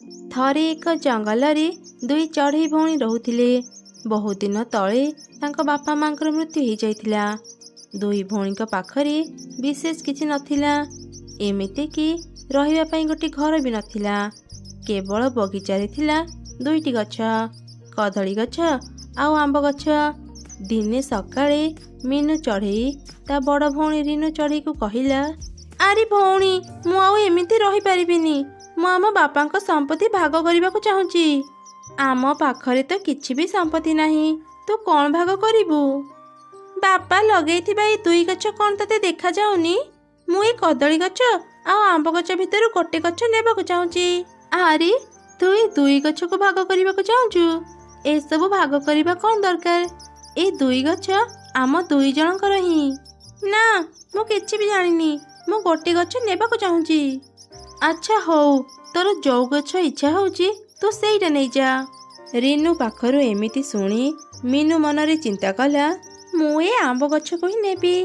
ଥରେ ଏକ ଜଙ୍ଗଲରେ ଦୁଇ ଚଢ଼େଇ ଭଉଣୀ ରହୁଥିଲେ। ବହୁତ ଦିନ ତଳେ ତାଙ୍କ ବାପା ମାଙ୍କର ମୃତ୍ୟୁ ହେଇଯାଇଥିଲା। ଦୁଇ ଭଉଣୀଙ୍କ ପାଖରେ ବିଶେଷ କିଛି ନଥିଲା, ଏମିତିକି ରହିବା ପାଇଁ ଗୋଟେ ଘର ବି ନଥିଲା। କେବଳ ବଗିଚାରେ ଥିଲା ଦୁଇଟି ଗଛ, କଦଳୀ ଗଛ ଆଉ ଆମ୍ବ ଗଛ। ଦିନେ ସକାଳେ ମିନୁ ଚଢ଼େଇ ତା ବଡ଼ ଭଉଣୀ ରିନୁ ଚଢ଼େଇକୁ କହିଲା, ଆରେ ଭଉଣୀ, ମୁଁ ଆଉ ଏମିତି ରହିପାରିବିନି। ମୁଁ ଆମ ବାପାଙ୍କ ସମ୍ପତ୍ତି ଭାଗ କରିବାକୁ ଚାହୁଁଛି। ଆମ ପାଖରେ ତ କିଛି ବି ସମ୍ପତ୍ତି ନାହିଁ, ତୁ କ'ଣ ଭାଗ କରିବୁ? ବାପା ଲଗେଇଥିବା ଏଇ ଦୁଇ ଗଛ କ'ଣ ତତେ ଦେଖାଯାଉନି? ମୁଁ ଏଇ କଦଳୀ ଗଛ ଆଉ ଆମ୍ବ ଗଛ ଭିତରୁ ଗୋଟେ ଗଛ ନେବାକୁ ଚାହୁଁଛି। ଆରେ, ତୁ ଏ ଦୁଇ ଗଛକୁ ଭାଗ କରିବାକୁ ଚାହୁଁଛୁ? ଏସବୁ ଭାଗ କରିବା କ'ଣ ଦରକାର? ଏ ଦୁଇ ଗଛ ଆମ ଦୁଇ ଜଣଙ୍କର ହିଁ। ନା, ମୁଁ କିଛି ବି ଜାଣିନି, ମୁଁ ଗୋଟେ ଗଛ ନେବାକୁ ଚାହୁଁଛି। ଆଚ୍ଛା ହଉ, ତୋର ଯୋଉ ଗଛ ଇଚ୍ଛା ହଉଛି ତୁ ସେଇଟା ନେଇଯା। ରିନୁ ପାଖରୁ ଏମିତି ଶୁଣି ମିନୁ ମନରେ ଚିନ୍ତା କଲା, ମୁଁ ଏ ଆମ୍ବ ଗଛକୁ ହିଁ ନେବି।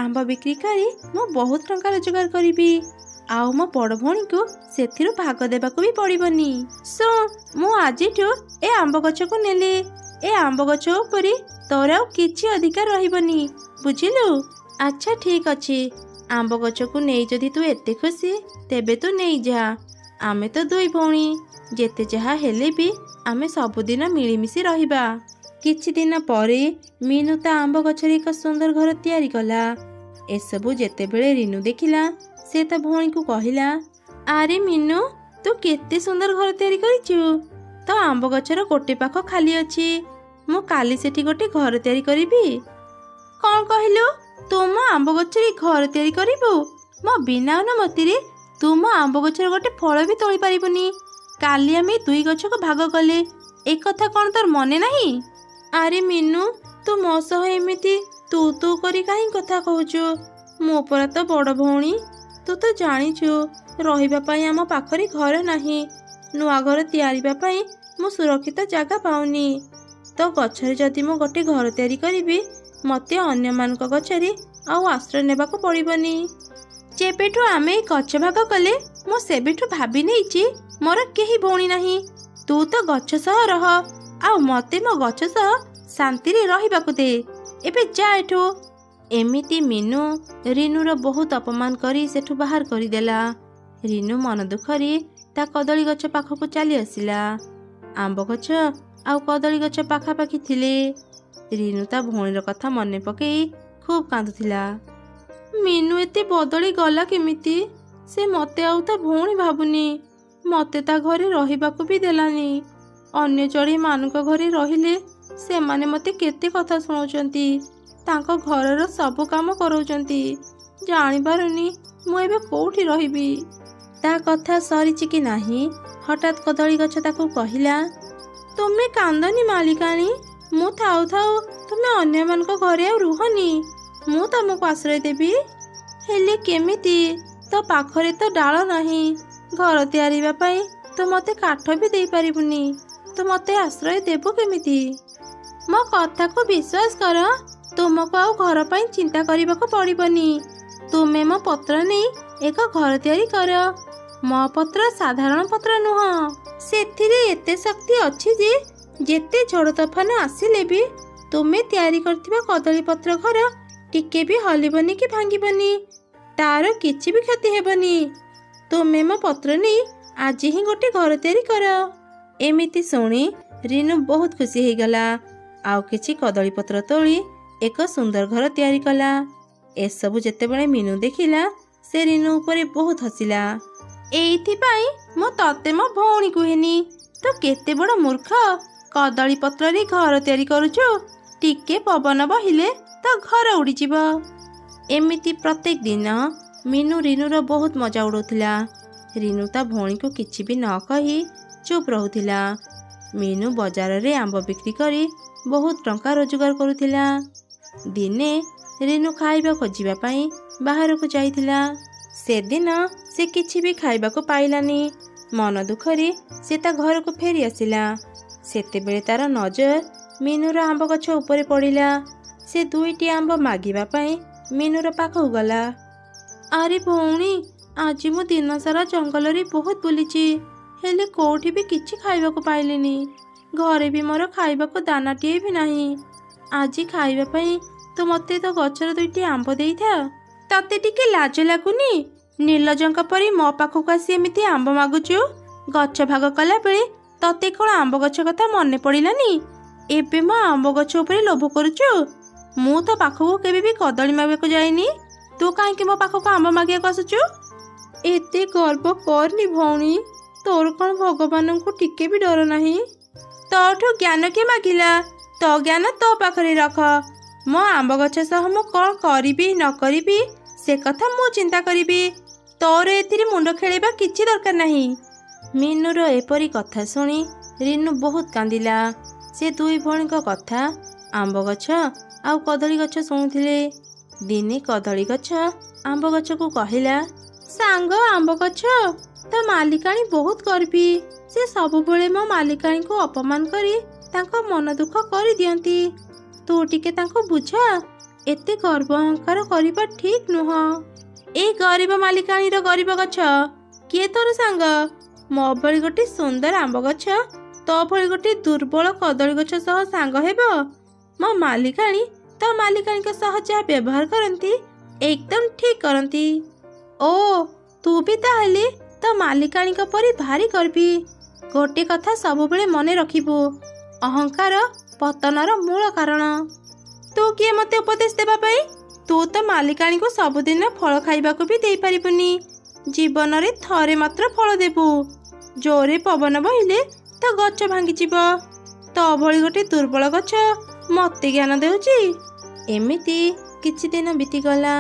ଆମ୍ବ ବିକ୍ରି କରି ମୁଁ ବହୁତ ଟଙ୍କା ରୋଜଗାର କରିବି, ଆଉ ମୋ ବଡ଼ ଭଉଣୀକୁ ସେଥିରୁ ଭାଗ ଦେବାକୁ ବି ପଡ଼ିବନି। ଶୁଣ, ମୁଁ ଆଜିଠୁ ଏ ଆମ୍ବ ଗଛକୁ ନେଲି। ଏ ଆମ୍ବ ଗଛ ଉପରେ ତୋର ଆଉ କିଛି ଅଧିକାର ରହିବନି, ବୁଝିଲୁ? ଆଚ୍ଛା ଠିକ ଅଛି, ଆମ୍ବ ଗଛକୁ ନେଇ ଯଦି ତୁ ଏତେ ଖୁସି ତେବେ ତୁ ନେଇଯା। ଆମେ ତ ଦୁଇ ଭଉଣୀ, ଯେତେ ଯାହା ହେଲେ ବି ଆମେ ସବୁଦିନ ମିଳିମିଶି ରହିବା। କିଛି ଦିନ ପରେ ମିନୁ ତା ଆମ୍ବ ଗଛରେ ଏକ ସୁନ୍ଦର ଘର ତିଆରି କଲା। ଏସବୁ ଯେତେବେଳେ ରିନୁ ଦେଖିଲା, ସେ ତା ଭଉଣୀକୁ କହିଲା, ଆରେ ମିନୁ, ତୁ କେତେ ସୁନ୍ଦର ଘର ତିଆରି କରିଛୁ। ତ ଆମ୍ବ ଗଛର ଗୋଟେ ପାଖ ଖାଲି ଅଛି, ମୁଁ କାଲି ସେଠି ଗୋଟେ ଘର ତିଆରି କରିବି। କ'ଣ କହିଲୁ? ତୁ ମୋ ଆମ୍ବ ଗଛରେ ଘର ତିଆରି କରିବୁ? ମୋ ବିନା ଅନୁମତିରେ ତୁ ମୋ ଆମ୍ବ ଗଛର ଗୋଟେ ଫଳ ବି ତୋଳି ପାରିବୁନି। କାଲି ଆମେ ଦୁଇ ଗଛକୁ ଭାଗ କଲେ, ଏ କଥା କ'ଣ ତୋର ମନେ ନାହିଁ? ଆରେ ମିନୁ, ତୁ ମୋ ସହ ଏମିତି ତୁ ତୁ କରି କାହିଁ କଥା କହୁଛୁ? ମୁଁ ପରା ତ ବଡ଼ ଭଉଣୀ। ତୁ ତ ଜାଣିଛୁ ରହିବା ପାଇଁ ଆମ ପାଖରେ ଘର ନାହିଁ। ନୂଆ ଘର ତିଆରିବା ପାଇଁ ମୁଁ ସୁରକ୍ଷିତ ଜାଗା ପାଉନି। ତ ଗଛରେ ଯଦି ମୁଁ ଗୋଟେ ଘର ତିଆରି କରିବି, ମୋତେ ଅନ୍ୟମାନଙ୍କ ଗଛରେ ଆଉ ଆଶ୍ରୟ ନେବାକୁ ପଡ଼ିବନି। ଯେବେଠୁ ଆମେ ଏଇ ଗଛ ଭାଗ କଲେ, ମୁଁ ସେବେଠୁ ଭାବି ନେଇଛି ମୋର କେହି ଭଉଣୀ ନାହିଁ। ତୁ ତ ଗଛ ସହ ରହ, ଆଉ ମୋତେ ମୋ ଗଛ ସହ ଶାନ୍ତିରେ ରହିବାକୁ ଦେ। ଏବେ ଯା ଏଠୁ। ଏମିତି ମିନୁ ରିନୁର ବହୁତ ଅପମାନ କରି ସେଠୁ ବାହାର କରିଦେଲା। ରିନୁ ମନ ଦୁଃଖରେ ତା କଦଳୀ ଗଛ ପାଖକୁ ଚାଲି ଆସିଲା। ଆମ୍ବ ଗଛ ଆଉ କଦଳୀ ଗଛ ପାଖାପାଖି ଥିଲେ। ରିନୁ ତା ଭଉଣୀର କଥା ମନେ ପକେଇ ଖୁବ୍ କାନ୍ଦୁଥିଲା। ମିନୁ ଏତେ ବଦଳି ଗଲା କେମିତି? ସେ ମୋତେ ଆଉ ତା ଭଉଣୀ ଭାବୁନି। ମୋତେ ତା ଘରେ ରହିବାକୁ ବି ଦେଲାନି। ଅନ୍ୟ ଚଢ଼େଇମାନଙ୍କ ଘରେ ରହିଲେ ସେମାନେ ମୋତେ କେତେ କଥା ଶୁଣାଉଛନ୍ତି, ତାଙ୍କ ଘରର ସବୁ କାମ କରାଉଛନ୍ତି। ଜାଣିପାରୁନି ମୁଁ ଏବେ କୋଉଠି ରହିବି। ତା କଥା ସରିଛି କି ନାହିଁ, ହଠାତ୍ କଦଳୀ ଗଛ ତାକୁ କହିଲା, ତୁମେ କାନ୍ଦନି ମାଲିକାଣୀ, ମୁଁ ଥାଉ ଥାଉ ତୁମେ ଅନ୍ୟମାନଙ୍କ ଘରେ ଆଉ ରୁହନି। ମୁଁ ତମକୁ ଆଶ୍ରୟ ଦେବି। ହେଲେ କେମିତି? ତୋ ପାଖରେ ତ ଡାଳ ନାହିଁ, ଘର ତିଆରିବା ପାଇଁ ତୁ ମୋତେ କାଠ ବି ଦେଇପାରିବୁନି। ତୁ ମୋତେ ଆଶ୍ରୟ ଦେବୁ କେମିତି? ମୋ କଥାକୁ ବିଶ୍ୱାସ କର, ତୁମକୁ ଆଉ ଘର ପାଇଁ ଚିନ୍ତା କରିବାକୁ ପଡ଼ିବନି। ତୁମେ ମୋ ପତ୍ର ନେଇ ଏକ ଘର ତିଆରି କର। ମୋ ପତ୍ର ସାଧାରଣ ପତ୍ର ନୁହଁ, ସେଥିରେ ଏତେ ଶକ୍ତି ଅଛି ଯେ ଯେତେ ଝଡ଼ ତୋଫାନ ଆସିଲେ ବି ତୁମେ ତିଆରି କରିଥିବା କଦଳୀ ପତ୍ର ଘର ଟିକେ ବି ହଲିବନି କି ଭାଙ୍ଗିବନି, ତାର କିଛି ବି କ୍ଷତି ହେବନି। ତୁମେ ମୋ ପତ୍ର ନେଇ ଆଜି ହିଁ ଗୋଟେ ଘର ତିଆରି କର। ଏମିତି ଶୁଣି ରିନୁ ବହୁତ ଖୁସି ହେଇଗଲା, ଆଉ କିଛି କଦଳୀ ପତ୍ର ତୋଳି ଏକ ସୁନ୍ଦର ଘର ତିଆରି କଲା। ଏସବୁ ଯେତେବେଳେ ମିନୁ ଦେଖିଲା, ସେ ରିନୁ ଉପରେ ବହୁତ ହସିଲା। ଏଇଥିପାଇଁ ମୁଁ ତତେ ମୋ ଭଉଣୀ କୁହେନି। ତୁ କେତେ ବଡ଼ ମୂର୍ଖ, କଦଳୀ ପତ୍ରରେ ଘର ତିଆରି କରୁଛୁ। ଟିକେ ପବନ ବହିଲେ ତ ଘର ଉଡ଼ିଯିବ। ଏମିତି ପ୍ରତ୍ୟେକ ଦିନ ମିନୁ ରିନୁର ବହୁତ ମଜା ଉଡ଼ଉଥିଲା। ରିନୁ ତା ଭଉଣୀକୁ କିଛି ବି ନ କହି ଚୁପ୍ ରହୁଥିଲା। ମିନୁ ବଜାରରେ ଆମ୍ବ ବିକ୍ରି କରି ବହୁତ ଟଙ୍କା ରୋଜଗାର କରୁଥିଲା। ଦିନେ ରିନୁ ଖାଇବା ଖୋଜିବା ପାଇଁ ବାହାରକୁ ଯାଇଥିଲା। ସେଦିନ ସେ କିଛି ବି ଖାଇବାକୁ ପାଇଲାନି। ମନ ଦୁଃଖରେ ସେ ତା ଘରକୁ ଫେରି ଆସିଲା। ସେତେବେଳେ ତାର ନଜର ମିନୁର ଆମ୍ବ ଗଛ ଉପରେ ପଡ଼ିଲା। ସେ ଦୁଇଟି ଆମ୍ବ ମାଗିବା ପାଇଁ ମିନୁର ପାଖକୁ ଗଲା। ଆରେ ଭଉଣୀ, ଆଜି ମୁଁ ଦିନସାରା ଜଙ୍ଗଲରେ ବହୁତ ବୁଲିଛି, ହେଲେ କୋଉଠି ବି କିଛି ଖାଇବାକୁ ପାଇଲିନି। ଘରେ ବି ମୋର ଖାଇବାକୁ ଦାନାଟିଏ ବି ନାହିଁ। ଆଜି ଖାଇବା ପାଇଁ ତୁ ମୋତେ ତୋ ଗଛର ଦୁଇଟି ଆମ୍ବ ଦେଇଥା। ତତେ ଟିକେ ଲାଜ ଲାଗୁନି? ନିର୍ଲଜଙ୍କ ପରି ମୋ ପାଖକୁ ଆସି ଏମିତି ଆମ୍ବ ମାଗୁଛୁ? ଗଛ ଭାଗ କଲା ବେଳେ ତତେ କ'ଣ ଆମ୍ବ ଗଛ କଥା ମନେ ପଡ଼ିଲାନି? ଏବେ ମୋ ଆମ୍ବ ଗଛ ଉପରେ ଲୋଭ କରୁଛୁ? ମୁଁ ତୋ ପାଖକୁ କେବେ ବି କଦଳୀ ମାଗିବାକୁ ଯାଇନି, ତୁ କାହିଁକି ମୋ ପାଖକୁ ଆମ୍ବ ମାଗିବାକୁ ଆସୁଛୁ? ଏତେ ଗର୍ବ କରନି ଭଉଣୀ, ତୋର କ'ଣ ଭଗବାନଙ୍କୁ ଟିକେ ବି ଡର ନାହିଁ? ତୋଠୁ ଜ୍ଞାନ କିଏ ମାଗିଲା? ତୋ ଜ୍ଞାନ ତୋ ପାଖରେ ରଖ। ମୋ ଆମ୍ବ ଗଛ ସହ ମୁଁ କ'ଣ କରିବି ନ କରିବି ସେ କଥା ମୁଁ ଚିନ୍ତା କରିବି, ତୋର ଏଥିରେ ମୁଣ୍ଡ ଖେଳେଇବା କିଛି ଦରକାର ନାହିଁ। ମିନୁର ଏପରି କଥା ଶୁଣି ରିନୁ ବହୁତ କାନ୍ଦିଲା। ସେ ଦୁଇ ଭଉଣୀଙ୍କ କଥା ଆମ୍ବ ଗଛ ଆଉ କଦଳୀ ଗଛ ଶୁଣୁଥିଲେ। ଦିନେ କଦଳୀ ଗଛ ଆମ୍ବ ଗଛକୁ କହିଲା, ସାଙ୍ଗ ଆମ୍ବ ଗଛ, ତୋ ମାଲିକାଣୀ ବହୁତ ଗର୍ବୀ। ସେ ସବୁବେଳେ ମୋ ମାଲିକାଣୀଙ୍କୁ ଅପମାନ କରି ତାଙ୍କ ମନ ଦୁଃଖ କରିଦିଅନ୍ତି। ତୁ ଟିକେ ତାଙ୍କୁ ବୁଝା, ଏତେ ଗର୍ବ ଅହଙ୍କାର କରିବା ଠିକ୍ ନୁହଁ। ଏଇ ଗରିବ ମାଲିକାଣୀର ଗରିବ ଗଛ, କିଏ ତୋର ସାଙ୍ଗ? ମୋ ଭଳି ଗୋଟେ ସୁନ୍ଦର ଆମ୍ବ ଗଛ ତୋ ଭଳି ଗୋଟେ ଦୁର୍ବଳ କଦଳୀ ଗଛ ସହ ସାଙ୍ଗ ହେବ? ମୋ ମାଲିକାଣୀ ତୋ ମାଲିକାଣୀଙ୍କ ସହ ଯାହା ବ୍ୟବହାର କରନ୍ତି ଏକଦମ ଠିକ୍ କରନ୍ତି। ଓ, ତୁ ବି ତାହେଲେ ତୋ ମାଲିକାଣୀଙ୍କ ପରି ଭାରି ଗର୍ବୀ। ଗୋଟେ କଥା ସବୁବେଳେ ମନେ ରଖିବୁ, ଅହଙ୍କାର ପତନର ମୂଳ କାରଣ। ତୁ କିଏ ମୋତେ ଉପଦେଶ ଦେବା ପାଇଁ? ତୁ ତ ମାଲିକାଣୀକୁ ସବୁଦିନ ଫଳ ଖାଇବାକୁ ବି ଦେଇପାରିବୁନି। ଜୀବନରେ ଥରେ ମାତ୍ର ଫଳ ଦେବୁ। ଜୋରେ ପବନ ବହିଲେ ତ ଗଛ ଭାଙ୍ଗିଯିବ। ତୋ ଭଳି ଗୋଟେ ଦୁର୍ବଳ ଗଛ ମୋତେ ଜ୍ଞାନ ଦେଉଛି। ଏମିତି କିଛି ଦିନ ବିତିଗଲା।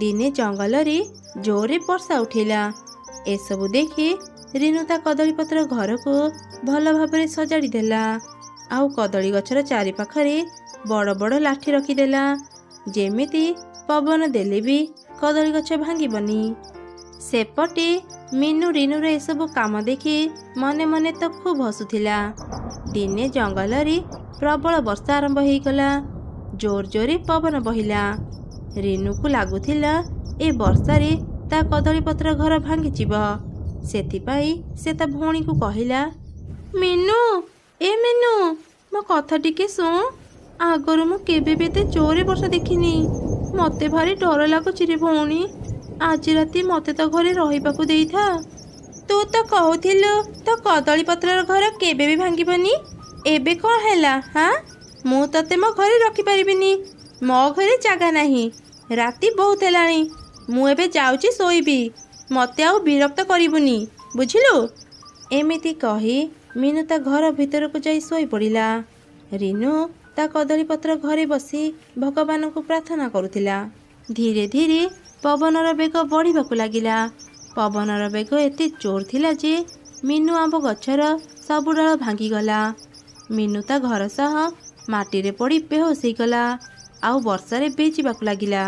ଦିନେ ଜଙ୍ଗଲରେ ଜୋରେ ବର୍ଷା ଉଠିଲା। ଏସବୁ ଦେଖି ରିନୁ ତା କଦଳୀପତ୍ର ଘରକୁ ଭଲ ଭାବରେ ସଜାଡ଼ି ଦେଲା ଆଉ କଦଳୀ ଗଛର ଚାରିପାଖରେ ବଡ଼ ବଡ଼ ଲାଠି ରଖିଦେଲା, ଯେମିତି ପବନ ଦେଲେ ବି କଦଳୀ ଗଛ ଭାଙ୍ଗିବନି। ସେପଟେ ମିନୁ ରିନୁର ଏସବୁ କାମ ଦେଖି ମନେ ମନେ ତ ଖୁବ୍ ହସୁଥିଲା। ଦିନେ ଜଙ୍ଗଲରେ ପ୍ରବଳ ବର୍ଷା ଆରମ୍ଭ ହେଇଗଲା। ଜୋର ଜୋରେ ପବନ ବହିଲା। ରିନୁକୁ ଲାଗୁଥିଲା ଏ ବର୍ଷାରେ ତା କଦଳୀପତ୍ର ଘର ଭାଙ୍ଗିଯିବ। ସେଥିପାଇଁ ସେ ତା ଭଉଣୀକୁ କହିଲା, ମିନୁ, ଏ ମିନୁ, ମୋ କଥା ଟିକେ ଶୁଣ। ଆଗରୁ ମୁଁ କେବେ ବି ଏତେ ଜୋରେ ବର୍ଷା ଦେଖିନି। ମୋତେ ଭାରି ଡର ଲାଗୁଛି ରେ ଭଉଣୀ। ଆଜି ରାତି ମୋତେ ତ ଘରେ ରହିବାକୁ ଦେଇଥା। ତୁ ତ କହୁଥିଲୁ ତୋ କଦଳୀ ପତ୍ରର ଘର କେବେ ବି ଭାଙ୍ଗିବନି, ଏବେ କ'ଣ ହେଲା? ହାଁ, ମୁଁ ତତେ ମୋ ଘରେ ରଖିପାରିବିନି, ମୋ ଘରେ ଜାଗା ନାହିଁ। ରାତି ବହୁତ ହେଲାଣି, ମୁଁ ଏବେ ଯାଉଛି ଶୋଇବି। ମୋତେ ଆଉ ବିରକ୍ତ କରିବୁନି, ବୁଝିଲୁ? ଏମିତି କହି ମିନୁ ତା ଘର ଭିତରକୁ ଯାଇ ଶୋଇପଡ଼ିଲା। ରିନୁ ତା କଦଳୀପତ୍ର ଘରେ ବସି ଭଗବାନଙ୍କୁ ପ୍ରାର୍ଥନା କରୁଥିଲା। ଧୀରେ ଧୀରେ ପବନର ବେଗ ବଢ଼ିବାକୁ ଲାଗିଲା। ପବନର ବେଗ ଏତେ ଜୋର ଥିଲା ଯେ ମିନୁ ଆମ୍ବ ଗଛର ସବୁ ଡାଳ ଭାଙ୍ଗିଗଲା। ମିନୁ ତା ଘର ସହ ମାଟିରେ ପଡ଼ି ବେହୋସ ହେଇଗଲା ଆଉ ବର୍ଷାରେ ଭିଜିବାକୁ ଲାଗିଲା।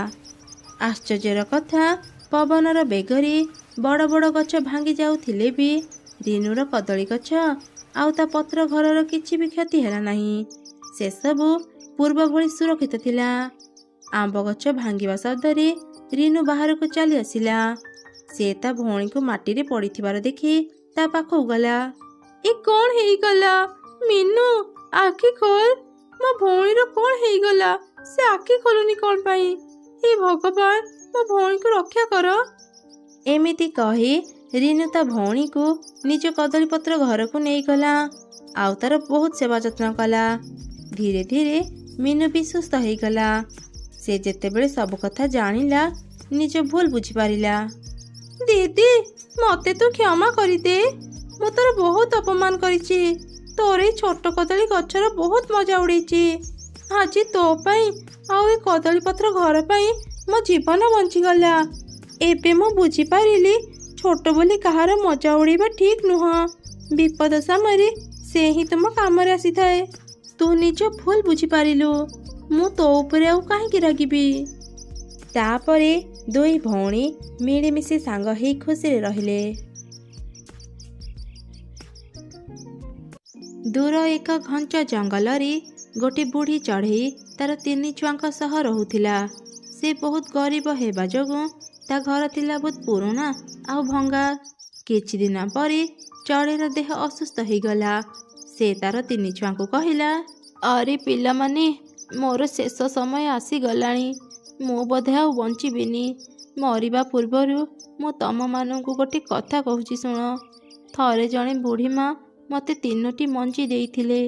ଆଶ୍ଚର୍ଯ୍ୟର କଥା, ପବନର ବେଗରେ ବଡ଼ ବଡ଼ ଗଛ ଭାଙ୍ଗି ଯାଉଥିଲେ ବି ରିନୁର କଦଳୀ ଗଛ ଆଉ ତା ପତ୍ର ଘରର କିଛି ବି କ୍ଷତି ହେଲା ନାହିଁ। ସେସବୁ ପୂର୍ବ ଭଳି ସୁରକ୍ଷିତ ଥିଲା। ଆମ୍ବ ଗଛ ଭାଙ୍ଗିବା ଶବ୍ଦରେ ରିନୁ ବାହାରକୁ ଚାଲି ଆସିଲା। ସେ ତା ଭଉଣୀକୁ ମାଟିରେ ପଡ଼ିଥିବାର ଦେଖି ତା ପାଖକୁ ଗଲା। ଏ କ'ଣ ହେଇଗଲା? ମିନୁ, ଆଖି ଖୋଲ। ମୋ ଭଉଣୀର କ'ଣ ହେଇଗଲା? ସେ ଆଖି ଖୋଲୁନି କ'ଣ ପାଇଁ? ହେ ଭଗବାନ, ମୋ ଭଉଣୀକୁ ରକ୍ଷା କର। ଏମିତି କହି ରିନୁ ତା ଭଉଣୀକୁ ନିଜ କଦଳୀପତ୍ର ଘରକୁ ନେଇଗଲା ଆଉ ତାର ବହୁତ ସେବା ଯତ୍ନ କଲା। ଧୀରେ ଧୀରେ ମିନୁ ବି ସୁସ୍ଥ ହେଇଗଲା। ସେ ଯେତେବେଳେ ସବୁ କଥା ଜାଣିଲା, ନିଜ ଭୁଲ ବୁଝିପାରିଲା। ଦିଦି, ମୋତେ ତୁ କ୍ଷମା କରିଦେ। ମୁଁ ତୋର ବହୁତ ଅପମାନ କରିଛି। ତୋର ଏଇ ଛୋଟ କଦଳୀ ଗଛର ବହୁତ ମଜା ଉଡ଼େଇଛି। ଆଜି ତୋ ପାଇଁ ଆଉ ଏ କଦଳୀପତ୍ର ଘର ପାଇଁ ମୋ ଜୀବନ ବଞ୍ଚିଗଲା। ଏବେ ମୁଁ ବୁଝିପାରିଲି, ଛୋଟ ବୋଲି କାହାର ମଜା ଉଡ଼େଇବା ଠିକ୍ ନୁହଁ। ବିପଦ ସମୟରେ ସେ ହିଁ ତୁମ କାମରେ ଆସିଥାଏ। ତୁ ନିଜ ଭୁଲ ବୁଝିପାରିଲୁ, ମୁଁ ତୋ ଉପରେ ଆଉ କାହିଁକି ରାଗିବି? ତାପରେ ଦୁଇ ଭଉଣୀ ମିଳିମିଶି ସାଙ୍ଗ ହେଇ ଖୁସିରେ ରହିଲେ। ଦୂର ଏକ ଘଞ୍ଚ ଜଙ୍ଗଲରେ ଗୋଟେ ବୁଢ଼ୀ ଚଢ଼େଇ ତାର 3 ଛୁଆଙ୍କ ସହ ରହୁଥିଲା। ସେ ବହୁତ ଗରିବ ହେବା ଯୋଗୁଁ ତା ଘର ଥିଲା ବହୁତ ପୁରୁଣା ଆଉ ଭଙ୍ଗା। କିଛି ଦିନ ପରେ ଚଢ଼େଇର ଦେହ ଅସୁସ୍ଥ ହେଇଗଲା। ସେ ତାର ତିନି ଛୁଆଙ୍କୁ କହିଲା, ଆରେ ପିଲାମାନେ, ମୋର ଶେଷ ସମୟ ଆସିଗଲାଣି। ମୁଁ ବୋଧେ ଆଉ ବଞ୍ଚିବିନି। ମରିବା ପୂର୍ବରୁ ମୁଁ ତମମାନଙ୍କୁ ଗୋଟେ କଥା କହୁଛି, ଶୁଣ। ଥରେ ଜଣେ ବୁଢ଼ୀ ମା ମୋତେ ତିନୋଟି ମଞ୍ଜି ଦେଇଥିଲେ।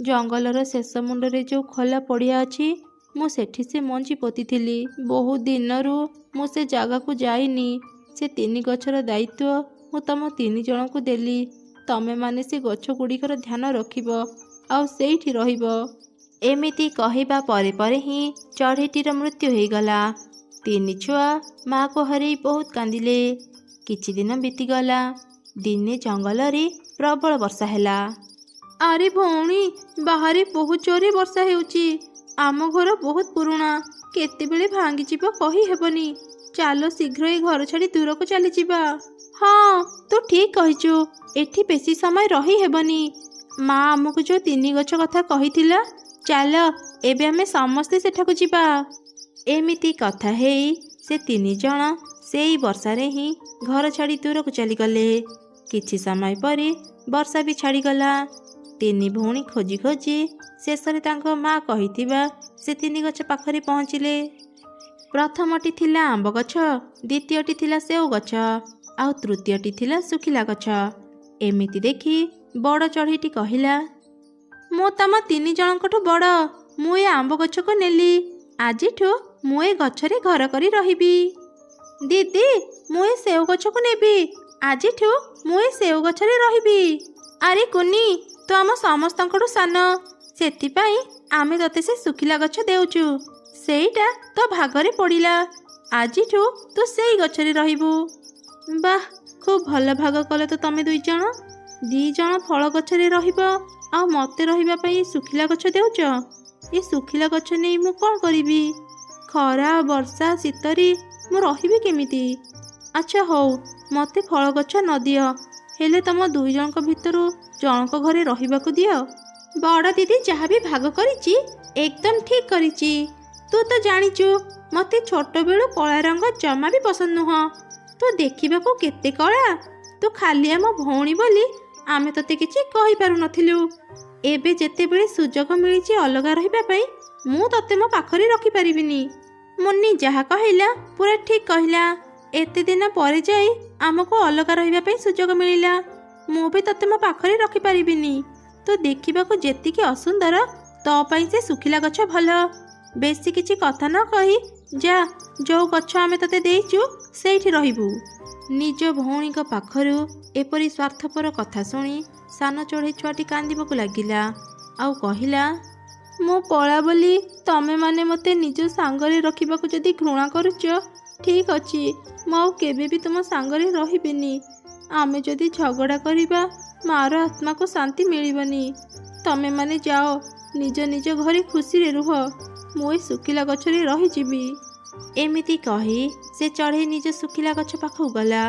ଜଙ୍ଗଲର ଶେଷ ମୁଣ୍ଡରେ ଯେଉଁ ଖୋଲା ପଡ଼ିଆ ଅଛି, ମୁଁ ସେଠି ସେ ମଞ୍ଜି ପୋତିଥିଲି। ବହୁତ ଦିନରୁ ମୁଁ ସେ ଜାଗାକୁ ଯାଇନି। ସେ ତିନି ଗଛର ଦାୟିତ୍ୱ ମୁଁ ତମ ତିନି ଜଣଙ୍କୁ ଦେଲି। ତମେମାନେ ସେ ଗଛ ଗୁଡ଼ିକର ଧ୍ୟାନ ରଖିବ ଆଉ ସେଇଠି ରହିବ। ଏମିତି କହିବା ପରେ ପରେ ହିଁ ଚଢ଼େଇଟିର ମୃତ୍ୟୁ ହେଇଗଲା। ତିନି ଛୁଆ ମାଆକୁ ହରେଇ ବହୁତ କାନ୍ଦିଲେ। କିଛି ଦିନ ବିତିଗଲା। ଦିନେ ଜଙ୍ଗଲରେ ପ୍ରବଳ ବର୍ଷା ହେଲା। ଆରେ ଭଉଣୀ, ବାହାରେ ବହୁତ ଜୋରରେ ବର୍ଷା ହେଉଛି। ଆମ ଘର ବହୁତ ପୁରୁଣା, କେତେବେଳେ ଭାଙ୍ଗିଯିବ କହିହେବନି। ଚାଲ ଶୀଘ୍ର ଏ ଘର ଛାଡ଼ି ଦୂରକୁ ଚାଲିଯିବା। ହଁ, ତୁ ଠିକ୍ କହିଛୁ, ଏଠି ବେଶୀ ସମୟ ରହିହେବନି। ମା ଆମକୁ ଯେଉଁ ତିନି ଗଛ କଥା କହିଥିଲା, ଚାଲ ଏବେ ଆମେ ସମସ୍ତେ ସେଠାକୁ ଯିବା। ଏମିତି କଥା ହେଇ ସେ ତିନି ଜଣ ସେଇ ବର୍ଷାରେ ହିଁ ଘର ଛାଡ଼ି ଦୂରକୁ ଚାଲିଗଲେ। କିଛି ସମୟ ପରେ ବର୍ଷା ବି ଛାଡ଼ିଗଲା। ତିନି ଭଉଣୀ ଖୋଜି ଖୋଜି ଶେଷରେ ତାଙ୍କ ମା କହିଥିବା ସେ ତିନି ଗଛ ପାଖରେ ପହଞ୍ଚିଲେ। ପ୍ରଥମଟି ଥିଲା ଆମ୍ବ ଗଛ, ଦ୍ୱିତୀୟଟି ଥିଲା ସେଉ ଗଛ, ଆଉ ତୃତୀୟଟି ଥିଲା ଶୁଖିଲା ଗଛ। ଏମିତି ଦେଖି ବଡ଼ ଚଢ଼େଇଟି କହିଲା, ମୁଁ ତମ ତିନି ଜଣଙ୍କଠୁ ବଡ଼, ମୁଁ ଏ ଆମ୍ବ ଗଛକୁ ନେଲି। ଆଜିଠୁ ମୁଁ ଏ ଗଛରେ ଘର କରି ରହିବି। ଦିଦି, ମୁଁ ଏ ସେଉ ଗଛକୁ ନେବି। ଆଜିଠୁ ମୁଁ ଏ ସେଉ ଗଛରେ ରହିବି। ଆରେ କୁନି, ତୁ ଆମ ସମସ୍ତଙ୍କଠୁ ସାନ, ସେଥିପାଇଁ ଆମେ ତତେ ସେ ଶୁଖିଲା ଗଛ ଦେଉଛୁ। ସେଇଟା ତୋ ଭାଗରେ ପଡ଼ିଲା। ଆଜିଠୁ ତୁ ସେଇ ଗଛରେ ରହିବୁ। ବାଃ, ଖୁବ୍ ଭଲ ଭାଗ କଲ ତ ତମେ ଦୁଇ ଜଣ। ଦି ଜଣ ଫଳ ଗଛରେ ରହିବ ଆଉ ମୋତେ ରହିବା ପାଇଁ ଶୁଖିଲା ଗଛ ଦେଉଛ। ଏ ଶୁଖିଲା ଗଛ ନେଇ ମୁଁ କ'ଣ କରିବି? ଖରା ବର୍ଷା ଶୀତରେ ମୁଁ ରହିବି କେମିତି? ଆଚ୍ଛା ହଉ, ମୋତେ ଫଳ ଗଛ ନ ଦିଅ, ହେଲେ ତମ ଦୁଇ ଜଣଙ୍କ ଭିତରୁ ଜଣଙ୍କ ଘରେ ରହିବାକୁ ଦିଅ। ବଡ଼ ଦିଦି ଯାହା ବି ଭାଗ କରିଛି ଏକଦମ ଠିକ୍ କରିଛି। ତୁ ତ ଜାଣିଛୁ ମୋତେ ଛୋଟବେଳୁ କଳା ରଙ୍ଗ ଜମା ବି ପସନ୍ଦ ନୁହଁ। ତୁ ଦେଖିବାକୁ କେତେ କଳା। ତୁ ଖାଲି ଆମ ଭଉଣୀ ବୋଲି ଆମେ ତୋତେ କିଛି କହିପାରୁନଥିଲୁ। ଏବେ ଯେତେବେଳେ ସୁଯୋଗ ମିଳିଛି ଅଲଗା ରହିବା ପାଇଁ, ମୁଁ ତୋତେ ମୋ ପାଖରେ ରଖିପାରିବିନି। ମୁନି ଯାହା କହିଲା ପୁରା ଠିକ୍ କହିଲା। ଏତେ ଦିନ ପରେ ଯାଇ ଆମକୁ ଅଲଗା ରହିବା ପାଇଁ ସୁଯୋଗ ମିଳିଲା। ମୁଁ ବି ତୋତେ ମୋ ପାଖରେ ରଖିପାରିବିନି। ତୁ ଦେଖିବାକୁ ଯେତିକି ଅସୁନ୍ଦର, ତୋ ପାଇଁ ସେ ଶୁଖିଲା ଗଛ ଭଲ। ବେଶୀ କିଛି କଥା ନ କହି ଯା, ଯୋଉ ଗଛ ଆମେ ତୋତେ ଦେଇଛୁ ସେଇଠି ରହିବୁ। ନିଜ ଭଉଣୀଙ୍କ ପାଖରୁ ଏପରି ସ୍ୱାର୍ଥପର କଥା ଶୁଣି ସାନ ଚଢ଼େଇ ଛୁଆଟି କାନ୍ଦିବାକୁ ଲାଗିଲା ଆଉ କହିଲା, ମୁଁ କଳା ବୋଲି ତମେମାନେ ମୋତେ ନିଜ ସାଙ୍ଗରେ ରଖିବାକୁ ଯଦି ଘୃଣା କରୁଛ, ଠିକ୍ ଅଛି, ମୁଁ ଆଉ କେବେ ବି ତୁମ ସାଙ୍ଗରେ ରହିବିନି। ଆମେ ଯଦି ଝଗଡ଼ା କରିବା, ମାର ଆତ୍ମାକୁ ଶାନ୍ତି ମିଳିବନି। ତମେମାନେ ଯାଅ, ନିଜ ନିଜ ଘରେ ଖୁସିରେ ରୁହ। ମୁଁ ଏ ଶୁଖିଲା ଗଛରେ ରହିଯିବି। ଏମିତି କହି ସେ ଚଢ଼େଇ ନିଜ ଶୁଖିଲା ଗଛ ପାଖକୁ ଗଲା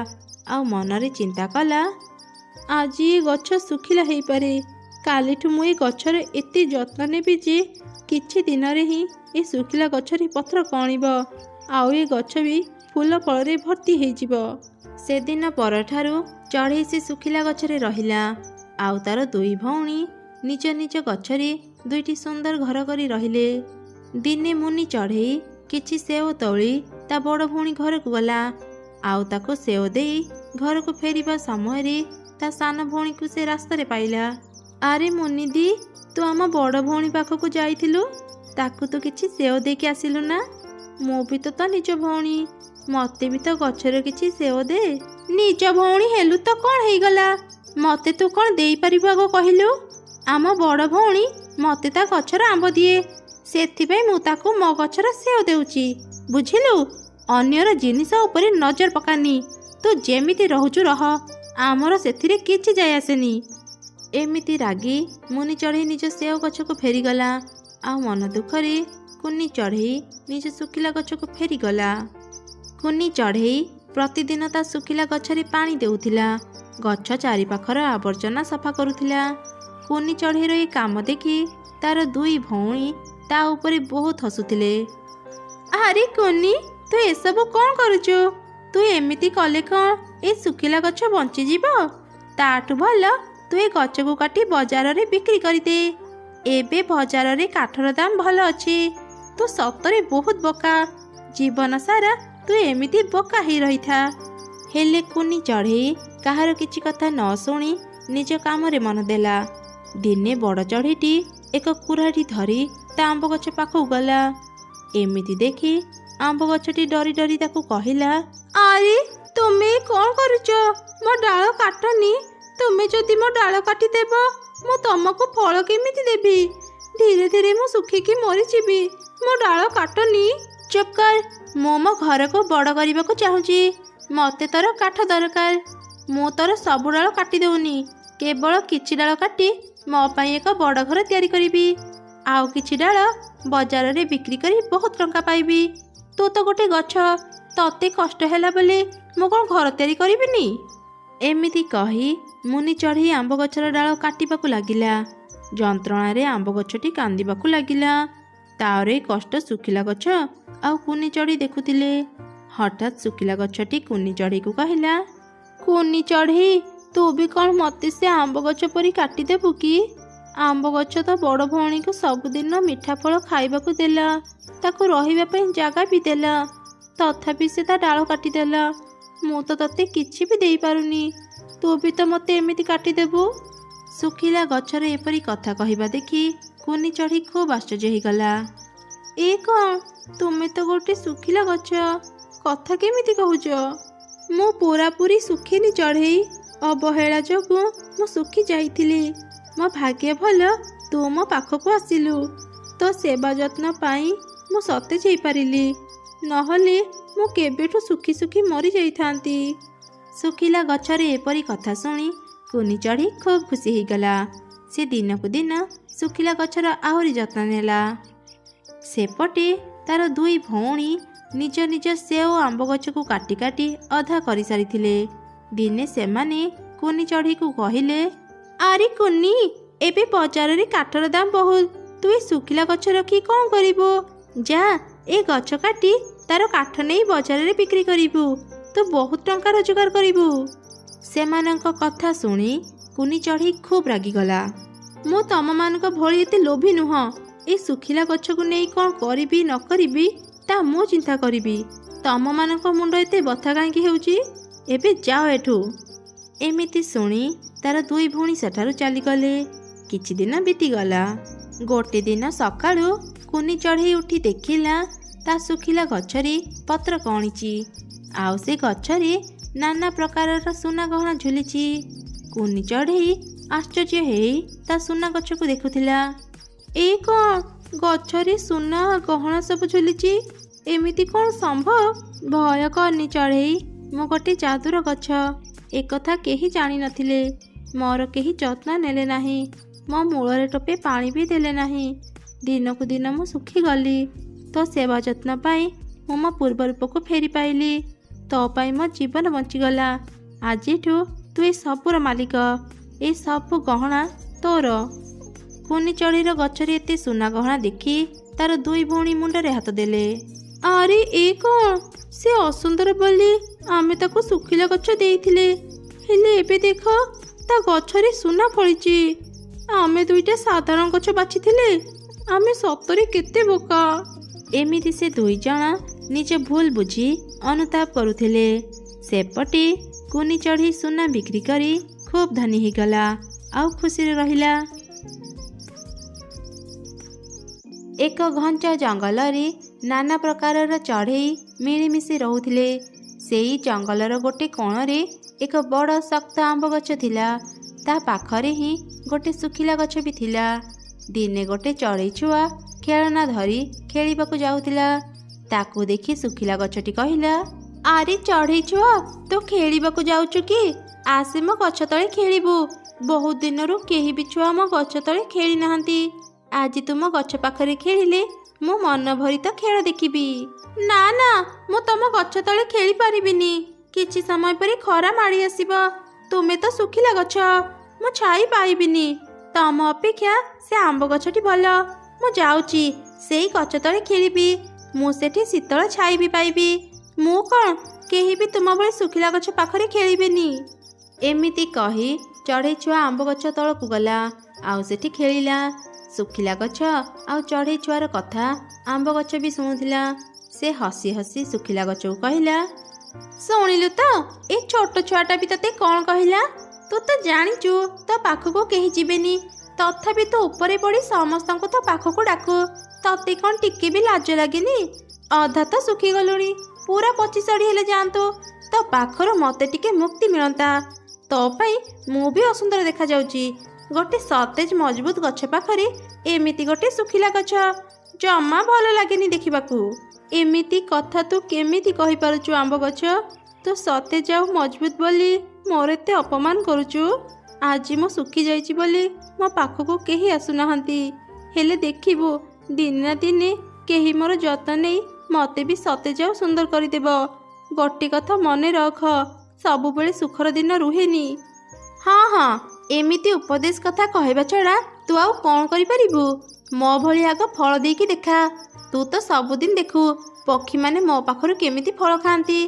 ଆଉ ମନରେ ଚିନ୍ତା କଲା, ଆଜି ଏ ଗଛ ଶୁଖିଲା ହେଇପାରେ, କାଲିଠୁ ମୁଁ ଏ ଗଛର ଏତେ ଯତ୍ନ ନେବି ଯେ କିଛି ଦିନରେ ହିଁ ଏ ଶୁଖିଲା ଗଛରେ ପତ୍ର କଅଁଳିବ ଆଉ ଏ ଗଛ ବି ଫୁଲ ଫଳରେ ଭର୍ତ୍ତି ହେଇଯିବ। ସେଦିନ ପରଠାରୁ ଚଢ଼େଇ ସେ ଶୁଖିଲା ଗଛରେ ରହିଲା ଆଉ ତାର ଦୁଇ ଭଉଣୀ ନିଜ ନିଜ ଗଛରେ ଦୁଇଟି ସୁନ୍ଦର ଘର କରି ରହିଲେ। ଦିନେ ମୁନି ଚଢ଼େଇ କିଛି ସେଓ ତୋଳି ତା ବଡ଼ ଭଉଣୀ ଘରକୁ ଗଲା ଆଉ ତାକୁ ସେଓ ଦେଇ ଘରକୁ ଫେରିବା ସମୟରେ ତା ସାନ ଭଉଣୀକୁ ସେ ରାସ୍ତାରେ ପାଇଲା। ଆରେ ମୁନି ଦି, ତୁ ଆମ ବଡ଼ ଭଉଣୀ ପାଖକୁ ଯାଇଥିଲୁ, ତାକୁ ତୁ କିଛି ସେଓ ଦେଇକି ଆସିଲୁ ନା? ମୁଁ ବି ତ ତୋ ନିଜ ଭଉଣୀ, ମୋତେ ବି ତ ଗଛରେ କିଛି ସେଓ ଦେ। ନିଜ ଭଉଣୀ ହେଲୁ ତ କ'ଣ ହେଇଗଲା, ମୋତେ ତୁ କ'ଣ ଦେଇପାରିବୁ ଆଗ କହିଲୁ? ଆମ ବଡ଼ ଭଉଣୀ ମୋତେ ତା ଗଛର ଆମ୍ବ ଦିଏ, ସେଥିପାଇଁ ମୁଁ ତାକୁ ମୋ ଗଛର ସେଓ ଦେଉଛି, ବୁଝିଲୁ? ଅନ୍ୟର ଜିନିଷ ଉପରେ ନଜର ପକାନି। ତୁ ଯେମିତି ରହୁଛୁ ରହ, ଆମର ସେଥିରେ କିଛି ଯାଇ ଆସେନି। ଏମିତି ରାଗି ମୁନି ଚଢ଼େଇ ନିଜ ସେଓ ଗଛକୁ ଫେରିଗଲା ଆଉ ମନ ଦୁଃଖରେ କୁନି ଚଢ଼େଇ ନିଜ ଶୁଖିଲା ଗଛକୁ ଫେରିଗଲା। କୁନି ଚଢ଼େଇ ପ୍ରତିଦିନ ତା ଶୁଖିଲା ଗଛରେ ପାଣି ଦେଉଥିଲା, ଗଛ ଚାରିପାଖର ଆବର୍ଜନା ସଫା କରୁଥିଲା। କୁନି ଚଢ଼େଇର ଏ କାମ ଦେଖି ତାର ଦୁଇ ଭଉଣୀ ତା ଉପରେ ବହୁତ ହସୁଥିଲେ। ଆରେ କୁନି, ତୁ ଏସବୁ କ'ଣ କରୁଛୁ? ତୁ ଏମିତି କଲେ କ'ଣ ଏ ଶୁଖିଲା ଗଛ ବଞ୍ଚିଯିବ? ତାଠୁ ଭଲ ତୁ ଏ ଗଛକୁ କାଟି ବଜାରରେ ବିକ୍ରି କରିଦେ। ଏବେ ବଜାରରେ କାଠର ଦାମ ଭଲ ଅଛି। ତୁ ସତରେ ବହୁତ ବୋକା, ଜୀବନ ସାରା ତୁ ଏମିତି ବୋକା ହେଇ ରହିଥା। ହେଲେ କୁନି ଚଢ଼େଇ କାହାର କିଛି କଥା ନ ଶୁଣି ନିଜ କାମରେ ମନ ଦେଲା। ଦିନେ ବଡ଼ ଚଢ଼େଇଟି ଏକ କୁରାଢ଼ୀ ଧରି ତା ଆମ୍ବ ଗଛ ପାଖକୁ ଗଲା। ଏମିତି ଦେଖି ଆମ୍ବ ଗଛଟି ଡରି ଡରି ତାକୁ କହିଲା, ଆରେ ତୁମେ କ'ଣ କରୁଛ? ମୋ ଡାଳ କାଟନି। ତୁମେ ଯଦି ମୋ ଡାଳ କାଟିଦେବ, ମୁଁ ତମକୁ ଫଳ କେମିତି ଦେବି? ଧୀରେ ଧୀରେ ମୁଁ ଶୁଖିକି ମରିଯିବି। ମୋ ଡାଳ କାଟନି। ଚୁପ୍ କର, ମୁଁ ମୋ ଘରକୁ ବଡ଼ କରିବାକୁ ଚାହୁଁଛି। ମୋତେ ତୋର କାଠ ଦରକାର। ମୁଁ ତୋର ସବୁ ଡାଳ କାଟି ଦେଉନି, କେବଳ କିଛି ଡାଳ କାଟି ମୋ ପାଇଁ ଏକ ବଡ଼ ଘର ତିଆରି କରିବି। ଆଉ କିଛି ଡାଳ ବଜାରରେ ବିକ୍ରି କରି ବହୁତ ଟଙ୍କା ପାଇବି। ତୁ ତ ଗୋଟେ ଗଛ, ତତେ କଷ୍ଟ ହେଲା ବୋଲି ମୁଁ କ'ଣ ଘର ତିଆରି କରିବିନି? ଏମିତି କହି ମୁନି ଚଢ଼େଇ ଆମ୍ବ ଗଛର ଡାଳ କାଟିବାକୁ ଲାଗିଲା। ଯନ୍ତ୍ରଣାରେ ଆମ୍ବ ଗଛଟି କାନ୍ଦିବାକୁ ଲାଗିଲା। ତାର ଏ କଷ୍ଟ ଶୁଖିଲା ଗଛ ଆଉ କୁନି ଚଢ଼େଇ ଦେଖୁଥିଲେ। ହଠାତ୍ ଶୁଖିଲା ଗଛଟି କୁନି ଚଢ଼େଇକୁ କହିଲା, କୁନି ଚଢ଼େଇ, ତୁ ବି କ'ଣ ମୋତେ ସେ ଆମ୍ବ ଗଛ ପରି କାଟିଦେବୁ କି? ଆମ୍ବ ଗଛ ତ ବଡ଼ ଭଉଣୀକୁ ସବୁଦିନ ମିଠା ଫଳ ଖାଇବାକୁ ଦେଲା, ତାକୁ ରହିବା ପାଇଁ ଜାଗା ବି ଦେଲା, ତଥାପି ସେ ତା ଡାଳ କାଟିଦେଲା। ମୁଁ ତ ତତେ କିଛି ବି ଦେଇପାରୁନି, ତୁ ବି ତ ମୋତେ ଏମିତି କାଟିଦେବୁ? ଶୁଖିଲା ଗଛର ଏପରି କଥା କହିବା ଦେଖି କୁନି ଚଢ଼େଇ ଖୁବ୍ ଆଶ୍ଚର୍ଯ୍ୟ ହେଇଗଲା। ଏ କ'ଣ, ତୁମେ ତ ଗୋଟେ ଶୁଖିଲା ଗଛ, କଥା କେମିତି କହୁଛ? ମୁଁ ପୁରାପୁରି ଶୁଖିନି ଚଢ଼େଇ, ଅବହେଳା ଯୋଗୁଁ ମୁଁ ଶୁଖି ଯାଇଥିଲି। ମୋ ଭାଗ୍ୟ ଭଲ ତୁ ମୋ ପାଖକୁ ଆସିଲୁ, ତୋ ସେବା ଯତ୍ନ ପାଇଁ ମୁଁ ସତେଜ ହେଇପାରିଲି, ନହେଲେ ମୁଁ କେବେଠୁ ଶୁଖି ଶୁଖି ମରିଯାଇଥାନ୍ତି। ଶୁଖିଲା ଗଛରେ ଏପରି କଥା ଶୁଣି କୁନି ଚଢ଼େଇ ଖୁବ୍ ଖୁସି ହେଇଗଲା। ସେ ଦିନକୁ ଦିନ ଶୁଖିଲା ଗଛର ଆହୁରି ଯତ୍ନ ନେଲା। ସେପଟେ ତାର ଦୁଇ ଭଉଣୀ ନିଜ ନିଜ ସେଓ ଆମ୍ବ ଗଛକୁ କାଟି କାଟି ଅଧା କରିସାରିଥିଲେ। ଦିନେ ସେମାନେ କୁନି ଚଢ଼େଇକୁ କହିଲେ, ଆରେ କୁନି, ଏବେ ବଜାରରେ କାଠର ଦାମ ବହୁତ, ତୁ ଏ ଶୁଖିଲା ଗଛ ରଖି କ'ଣ କରିବୁ? ଯା, ଏ ଗଛ କାଟି ତାର କାଠ ନେଇ ବଜାରରେ ବିକ୍ରି କରିବୁ, ତୁ ବହୁତ ଟଙ୍କା ରୋଜଗାର କରିବୁ। ସେମାନଙ୍କ କଥା ଶୁଣି କୁନି ଚଢ଼େଇ ଖୁବ୍ ରାଗିଗଲା। ମୁଁ ତମମାନଙ୍କ ଭଳି ଏତେ ଲୋଭୀ ନୁହଁ। ଏ ଶୁଖିଲା ଗଛକୁ ନେଇ କ'ଣ କରିବି ନ କରିବି ତା ମୁଁ ଚିନ୍ତା କରିବି। ତମମାନଙ୍କ ମୁଣ୍ଡ ଏତେ ବଥା କାହିଁକି ହେଉଛି? ଏବେ ଯାଅ ଏଠୁ। ଏମିତି ଶୁଣି ତାର ଦୁଇ ଭଉଣୀ ସେଠାରୁ ଚାଲିଗଲେ। କିଛି ଦିନ ବିତିଗଲା। ଗୋଟେ ଦିନ ସକାଳୁ କୁନି ଚଢ଼େଇ ଉଠି ଦେଖିଲା ତା ଶୁଖିଲା ଗଛରେ ପତ୍ର କଅଁଳିଛି, ଆଉ ସେ ଗଛରେ ନାନା ପ୍ରକାରର ସୁନା ଗହଣା ଝୁଲିଛି। କୁନି ଚଢ଼େଇ ଆଶ୍ଚର୍ଯ୍ୟ ହେଇ ତା ସୁନା ଗଛକୁ ଦେଖୁଥିଲା। ଏ କ'ଣ, ଗଛରେ ସୁନା ଗହଣା ସବୁ ଝୁଲିଛି? ଏମିତି କ'ଣ ସମ୍ଭବ? ଭୟ କରନି ଚଢ଼େଇ, ମୁଁ ଗୋଟେ ଯାଦୁର ଗଛ। ଏକଥା କେହି ଜାଣିନଥିଲେ। ମୋର କେହି ଯତ୍ନ ନେଲେ ନାହିଁ, ମୋ ମୂଳରେ ଟୋପେ ପାଣି ବି ଦେଲେ ନାହିଁ। ଦିନକୁ ଦିନ ମୁଁ ଶୁଖିଗଲି। ତୋ ସେବା ଯତ୍ନ ପାଇଁ ମୁଁ ମୋ ପୂର୍ବ ରୂପକୁ ଫେରି ପାଇଲି। ତୋ ପାଇଁ ମୋ ଜୀବନ ବଞ୍ଚିଗଲା। ଆଜିଠୁ ତୁ ଏ ସବୁର ମାଲିକ, ଏ ସବୁ ଗହଣା ତୋର। କୁନି ଚଢ଼େଇର ଗଛରେ ଏତେ ସୁନା ଗହଣା ଦେଖି ତାର ଦୁଇ ଭଉଣୀ ମୁଣ୍ଡରେ ହାତ ଦେଲେ। ଆରେ ଏ କ'ଣ, ସେ ଅସୁନ୍ଦର ବୋଲି ଆମେ ତାକୁ ଶୁଖିଲା ଗଛ ଦେଇଥିଲେ, ହେଲେ ଏବେ ଦେଖ ତା ଗଛରେ ସୁନା ଫଳିଛି। ଆମେ ଦୁଇଟା ସାଧାରଣ ଗଛ ବାଛିଥିଲେ। ଆମେ ସତରେ କେତେ ବୋକା। ଏମିତି ସେ ଦୁଇ ଜଣ ନିଜ ଭୁଲ ବୁଝି ଅନୁତାପ କରୁଥିଲେ। ସେପଟେ କୁନି ଚଢ଼େଇ ସୁନା ବିକ୍ରି କରି ଖୁବ୍ ଧନୀ ହେଇଗଲା ଆଉ ଖୁସିରେ ରହିଲା। ଏକ ଘଞ୍ଚ ଜଙ୍ଗଲରେ ନାନା ପ୍ରକାରର ଚଢ଼େଇ ମିଳିମିଶି ରହୁଥିଲେ। ସେଇ ଜଙ୍ଗଲର ଗୋଟେ କୋଣରେ ଏକ ବଡ଼ ଶକ୍ତ ଆମ୍ବ ଗଛ ଥିଲା। ତା ପାଖରେ ହିଁ ଗୋଟେ ଶୁଖିଲା ଗଛ ବି ଥିଲା। ଦିନେ ଗୋଟେ ଚଢ଼େଇ ଛୁଆ ଖେଳନା ଧରି ଖେଳିବାକୁ ଯାଉଥିଲା। ତାକୁ ଦେଖି ଶୁଖିଲା ଗଛଟି କହିଲା, ଆରେ ଚଢ଼େଇ ଛୁଆ, ତୁ ଖେଳିବାକୁ ଯାଉଛୁ କି? ଆସେ ମୋ ଗଛ ତଳେ ଖେଳିବୁ। ବହୁତ ଦିନରୁ କେହି ବି ଛୁଆ ମୋ ଗଛ ତଳେ ଖେଳି ନାହାନ୍ତି। ଆଜି ତୁମ ଗଛ ପାଖରେ ଖେଳିଲେ ମୁଁ ମନ ଭରି ତ ଖେଳ ଦେଖିବି। ନା ନା, ମୁଁ ତମ ଗଛ ତଳେ ଖେଳି ପାରିବିନି। କିଛି ସମୟ ପରେ ଖରା ମାଡ଼ି ଆସିବ। ତୁମେ ତ ଶୁଖିଲା ଗଛ, ମୁଁ ଛାଇ ପାଇବିନି। ତମ ଅପେକ୍ଷା ସେ ଆମ୍ବ ଗଛଟି ଭଲ। ମୁଁ ଯାଉଛି ସେଇ ଗଛ ତଳେ ଖେଳିବି। ମୁଁ ସେଠି ଶୀତଳ ଛାଇ ବି ପାଇବି। ମୁଁ କ'ଣ କେହି ବି ତୁମ ଭଳି ଶୁଖିଲା ଗଛ ପାଖରେ ଖେଳିବିନି। ଏମିତି କହି ଚଢ଼େଇ ଛୁଆ ଆମ୍ବ ଗଛ ତଳକୁ ଗଲା ଆଉ ସେଠି ଖେଳିଲା। ଶୁଖିଲା ଗଛ ଆଉ ଚଢ଼େଇ ଛୁଆର କଥା ଆମ୍ବ ଗଛ ବି ଶୁଣୁଥିଲା। ସେ ହସି ହସି ଶୁଖିଲା ଗଛକୁ କହିଲା, ଶୁଣିଲୁ ତ, ଏ ଛୋଟ ଛୁଆଟା ବି ତତେ କ'ଣ କହିଲା? ତୁ ତ ଜାଣିଛୁ ତୋ ପାଖକୁ କେହି ଯିବେନି, ତଥାପି ତୁ ଉପରେ ପଡ଼ି ସମସ୍ତଙ୍କୁ ତୋ ପାଖକୁ ଡାକୁ। ତତେ କ'ଣ ଟିକେ ବି ଲାଜ ଲାଗେନି? ଅଧା ତ ଶୁଖିଗଲୁଣି, ପୁରା ପଚି ସଢ଼ି ହେଲେ ଯାଆନ୍ତୁ, ତୋ ପାଖରୁ ମତେ ଟିକେ ମୁକ୍ତି ମିଳନ୍ତା। ତୋ ପାଇଁ ମୁଁ ବି ଅସୁନ୍ଦର ଦେଖାଯାଉଛି। ଗୋଟେ ସତେଜ ମଜବୁତ ଗଛ ପାଖରେ ଏମିତି ଗୋଟେ ଶୁଖିଲା ଗଛ ଜମା ଭଲ ଲାଗେନି ଦେଖିବାକୁ। ଏମିତି କଥା ତୁ କେମିତି କହିପାରୁଛୁ ଆମ୍ବ ଗଛ? ତୁ ସତେଜ ଆଉ ମଜବୁତ ବୋଲି ମୋର ଏତେ ଅପମାନ କରୁଛୁ। ଆଜି ମୁଁ ଶୁଖିଯାଇଛି ବୋଲି ମୋ ପାଖକୁ କେହି ଆସୁନାହାନ୍ତି, ହେଲେ ଦେଖିବୁ ଦିନେ ନା ଦିନେ କେହି ମୋର ଯତ୍ନ ନେଇ ମୋତେ ବି ସତେଜ ଆଉ ସୁନ୍ଦର କରିଦେବ। ଗୋଟେ କଥା ମନେ ରଖ, ସବୁବେଳେ ସୁଖର ଦିନ ରୁହେନି। ହଁ ହଁ, ଏମିତି ଉପଦେଶ କଥା କହିବା ଛଡ଼ା ତୁ ଆଉ କ'ଣ କରିପାରିବୁ? ମୋ ଭଳି ଆଗ ଫଳ ଦେଇକି ଦେଖା। ତୁ ତ ସବୁଦିନ ଦେଖୁ ପକ୍ଷୀମାନେ ମୋ ପାଖରୁ କେମିତି ଫଳ ଖାଆନ୍ତି।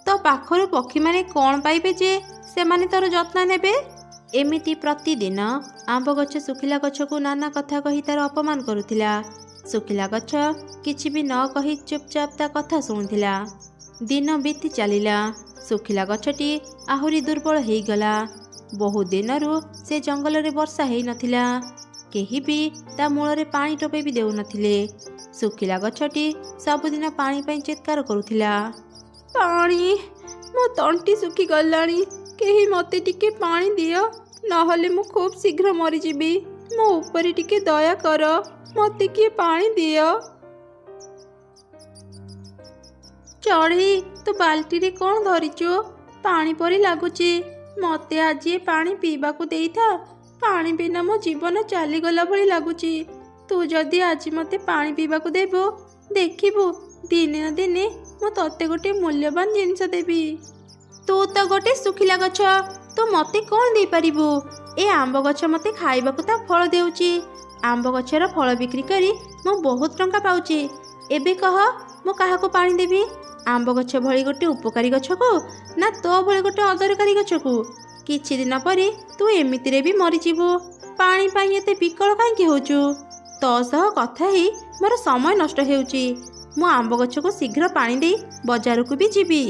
ତୋ ପାଖରୁ ପକ୍ଷୀମାନେ କ'ଣ ପାଇବେ ଯେ ସେମାନେ ତୋର ଯତ୍ନ ନେବେ? ଏମିତି ପ୍ରତିଦିନ ଆମ୍ବ ଗଛ ଶୁଖିଲା ଗଛକୁ ନାନା କଥା କହି ତାର ଅପମାନ କରୁଥିଲା। ଶୁଖିଲା ଗଛ କିଛି ବି ନ କହି ଚୁପଚାପ ତା କଥା ଶୁଣୁଥିଲା। ଦିନ ବିତି ଚାଲିଲା। ଶୁଖିଲା ଗଛଟି ଆହୁରି ଦୁର୍ବଳ ହେଇଗଲା। ବହୁ ଦିନରୁ ସେ ଜଙ୍ଗଲରେ ବର୍ଷା ହେଇନଥିଲା। କେହି ବି ତା ମୂଳରେ ପାଣି ଟୋପେ ବି ଦେଉନଥିଲେ। ଶୁଖିଲା ଗଛଟି ସବୁଦିନ ପାଣି ପାଇଁ ଚିତ୍କାର କରୁଥିଲା, ପାଣି, ମୋ ତଣ୍ଟି ଶୁଖିଗଲାଣି, କେହି ମୋତେ ଟିକେ ପାଣି ଦିଅ, ନହେଲେ ମୁଁ ଖୁବ୍ ଶୀଘ୍ର ମରିଯିବି। ମୋ ଉପରେ ଟିକେ ଦୟା କର, ମୋତେ କିଏ ପାଣି ଦିଅ। ଚଢ଼େଇ, ତୁ ବାଲ୍ଟିରେ କ'ଣ ଧରିଛୁ? ପାଣି ପରି ଲାଗୁଛି। ମୋତେ ଆଜି ଏ ପାଣି ପିଇବାକୁ ଦେଇଥା। ପାଣି ବିନା ମୋ ଜୀବନ ଚାଲିଗଲା ଭଳି ଲାଗୁଛି। ତୁ ଯଦି ଆଜି ମୋତେ ପାଣି ପିଇବାକୁ ଦେବୁ, ଦେଖିବୁ ଦିନେ ନା ଦିନେ ମୁଁ ତତେ ଗୋଟେ ମୂଲ୍ୟବାନ ଜିନିଷ ଦେବି। ତୁ ତ ଗୋଟେ ଶୁଖିଲା ଗଛ, ତୁ ମୋତେ କ'ଣ ଦେଇପାରିବୁ? ଏ ଆମ୍ବ ଗଛ ମୋତେ ଖାଇବାକୁ ତା ଫଳ ଦେଉଛି। ଆମ୍ବ ଗଛର ଫଳ ବିକ୍ରି କରି ମୁଁ ବହୁତ ଟଙ୍କା ପାଉଛି। ଏବେ କହ, ମୁଁ କାହାକୁ ପାଣି ଦେବି? ଆମ୍ବ ଗଛ ଭଳି ଗୋଟେ ଉପକାରୀ ଗଛକୁ ନା ତୋ ଭଳି ଗୋଟେ ଅଦରକାରୀ ଗଛକୁ? କିଛି ଦିନ ପରେ ତୁ ଏମିତିରେ ବି ମରିଯିବୁ। ପାଣି ପାଇଁ ଏତେ ବିକଳ କାହିଁକି ହେଉଛୁ? ତୋ ସହ କଥା ହେଇ ମୋର ସମୟ ନଷ୍ଟ ହେଉଛି। ମୁଁ ଆମ୍ବ ଗଛକୁ ଶୀଘ୍ର ପାଣି ଦେଇ ବଜାରକୁ ବି ଯିବି।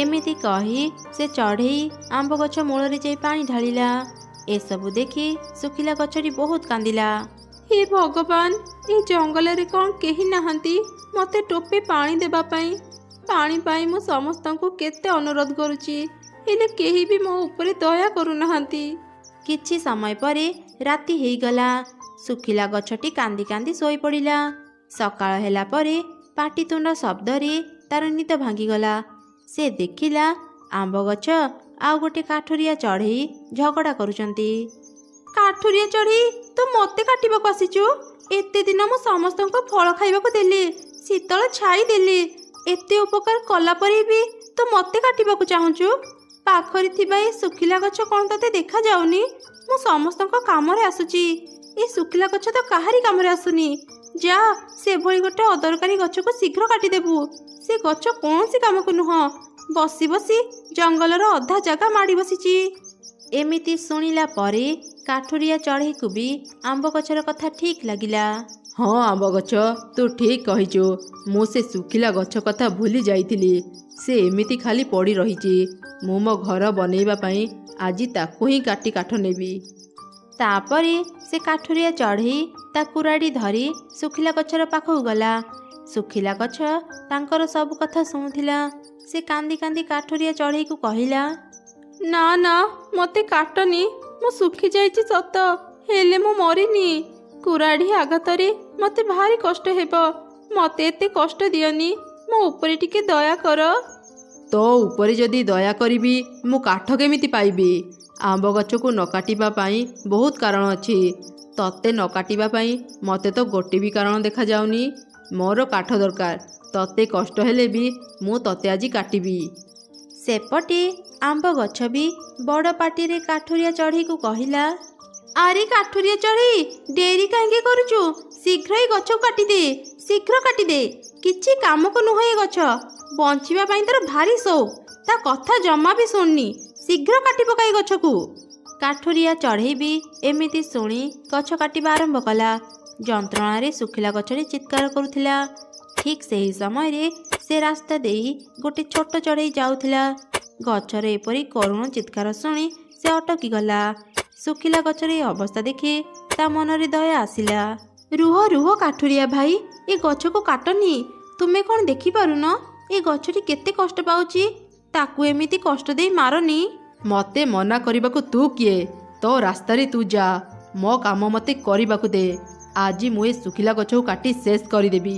ଏମିତି କହି ସେ ଚଢ଼େଇ ଆମ୍ବ ଗଛ ମୂଳରେ ଯାଇ ପାଣି ଢାଳିଲା। ଏସବୁ ଦେଖି ଶୁଖିଲା ଗଛଟି ବହୁତ କାନ୍ଦିଲା। ହେ ଭଗବାନ, ଏ ଜଙ୍ଗଲରେ କ'ଣ କେହି ନାହାନ୍ତି ମୋତେ ଟୋପେ ପାଣି ଦେବା ପାଇଁ? ପାଣି ପାଇଁ ମୁଁ ସମସ୍ତଙ୍କୁ କେତେ ଅନୁରୋଧ କରୁଛି, ହେଲେ କେହି ବି ମୋ ଉପରେ ଦୟା କରୁନାହାନ୍ତି। କିଛି ସମୟ ପରେ ରାତି ହେଇଗଲା। ଶୁଖିଲା ଗଛଟି କାନ୍ଦି କାନ୍ଦି ଶୋଇପଡ଼ିଲା। ସକାଳ ହେଲା ପରେ ପାଟିତୁଣ୍ଡ ଶବ୍ଦରେ ତାର ନିଦ ଭାଙ୍ଗିଗଲା। ସେ ଦେଖିଲା ଆମ୍ବ ଗଛ ଆଉ ଗୋଟେ କାଠୁରିଆ ଚଢ଼େଇ ଝଗଡ଼ା କରୁଛନ୍ତି। କାଠୁରିଆ ଚଢ଼େଇ, ତୁ ମୋତେ କାଟିବାକୁ ଆସିଛୁ? ଏତେ ଦିନ ମୁଁ ସମସ୍ତଙ୍କୁ ଫଳ ଖାଇବାକୁ ଦେଲି, ଶୀତଳ ଛାଇ ଦେଲି, ଏତେ ଉପକାର କଲା ପରେ ବି ତୁ ମୋତେ କାଟିବାକୁ ଚାହୁଁଛୁ? ପାଖରେ ଥିବା ଏ ଶୁଖିଲା ଗଛ କ'ଣ ତତେ ଦେଖାଯାଉନି? ମୁଁ ସମସ୍ତଙ୍କ କାମରେ ଆସୁଛି, ଏ ଶୁଖିଲା ଗଛ ତ କାହାରି କାମରେ ଆସୁନି। ଯା, ସେଭଳି ଗୋଟେ ଅଦରକାରୀ ଗଛକୁ ଶୀଘ୍ର କାଟିଦେବୁ। ସେ ଗଛ କୌଣସି କାମକୁ ନୁହଁ, ବସି ବସି ଜଙ୍ଗଲର ଅଧା ଜାଗା ମାଡ଼ି ବସିଛି। ଏମିତି ଶୁଣିଲା ପରେ କାଠୁରିଆ ଚଢ଼େଇକୁ ବି ଆମ୍ବ ଗଛର କଥା ଠିକ୍ ଲାଗିଲା। ହଁ ଆମ୍ବ ଗଛ, ତୁ ଠିକ୍ କହିଛୁ। ମୁଁ ସେ ଶୁଖିଲା ଗଛ କଥା ଭୁଲି ଯାଇଥିଲି। ସେ ଏମିତି ଖାଲି ପଡ଼ି ରହିଛି। ମୁଁ ମୋ ଘର ବନେଇବା ପାଇଁ ଆଜି ତାକୁ ହିଁ କାଟି କାଠ ନେବି। ତାପରେ ସେ କାଠୁରିଆ ଚଢ଼େଇ ତା କୁରାଢ଼ି ଧରି ଶୁଖିଲା ଗଛର ପାଖକୁ ଗଲା। ଶୁଖିଲା ଗଛ ତାଙ୍କର ସବୁ କଥା ଶୁଣୁଥିଲା। ସେ କାନ୍ଦି କାନ୍ଦି କାଠୁରିଆ ଚଢ଼େଇକୁ କହିଲା, ନା ନା, ମୋତେ କାଟନି। ମୁଁ ଶୁଖିଯାଇଛି ସତ, ହେଲେ ମୁଁ ମରିନି। କୁରାଢ଼ି ଆଘାତରେ ମୋତେ ଭାରି କଷ୍ଟ ହେବ। ମୋତେ ଏତେ କଷ୍ଟ ଦିଅନି, ମୋ ଉପରେ ଟିକେ ଦୟା କର। ତୋ ଉପରେ ଯଦି ଦୟା କରିବି, ମୁଁ କାଠ କେମିତି ପାଇବି? ଆମ୍ବ ଗଛକୁ ନ କାଟିବା ପାଇଁ ବହୁତ କାରଣ ଅଛି। ତତେ ନ କାଟିବା ପାଇଁ ମୋତେ ତ ଗୋଟେ ବି କାରଣ ଦେଖାଯାଉନି। ମୋର କାଠ ଦରକାର, ତତେ କଷ୍ଟ ହେଲେ ବି ମୁଁ ତତେ ଆଜି କାଟିବି। ସେପଟେ ଆମ୍ବ ଗଛ ବି ବଡ଼ ପାଟିରେ କାଠୁରିଆ ଚଢ଼େଇକୁ କହିଲା, ଆରେ କାଠୁରିଆ ଚଢ଼େଇ, ଡେରି କାହିଁକି କରୁଛୁ? ଶୀଘ୍ର ଏଇ ଗଛକୁ କାଟିଦେ, ଶୀଘ୍ର କାଟିଦେ। କିଛି କାମକୁ ନୁହେଁ ଏ ଗଛ, ବଞ୍ଚିବା ପାଇଁ ତାର ଭାରି ସଉକ। ତା କଥା ଜମା ବି ଶୁଣନି। ଶୀଘ୍ର କାଟି ପକାଇ ଗଛକୁ। କାଠୁରିଆ ଚଢ଼େଇ ବି ଏମିତି ଶୁଣି ଗଛ କାଟିବା ଆରମ୍ଭ କଲା। ଯନ୍ତ୍ରଣାରେ ଶୁଖିଲା ଗଛଟି ଚିତ୍କାର କରୁଥିଲା। ଠିକ୍ ସେହି ସମୟରେ ସେ ରାସ୍ତା ଦେଇ ଗୋଟେ ଛୋଟ ଚଢ଼େଇ ଯାଉଥିଲା। ଗଛର ଏପରି କରୁଣ ଚିତ୍କାର ଶୁଣି ସେ ଅଟକି ଗଲା। ଶୁଖିଲା ଗଛର ଏ ଅବସ୍ଥା ଦେଖି ତା ମନରେ ଦୟା ଆସିଲା। ରୁହ ରୁହ କାଠୁରିଆ ଭାଇ, ଏ ଗଛକୁ କାଟନି। ତୁମେ କ'ଣ ଦେଖିପାରୁନ ଏ ଗଛଟି କେତେ କଷ୍ଟ ପାଉଛି? ତାକୁ ଏମିତି କଷ୍ଟ ଦେଇ ମାରନି। ମୋତେ ମନା କରିବାକୁ ତୁ କିଏ? ତୋ ରାସ୍ତାରେ ତୁ ଯା, ମୋ କାମ ମୋତେ କରିବାକୁ ଦେ। ଆଜି ମୁଁ ଏ ଶୁଖିଲା ଗଛକୁ କାଟି ଶେଷ କରିଦେବି।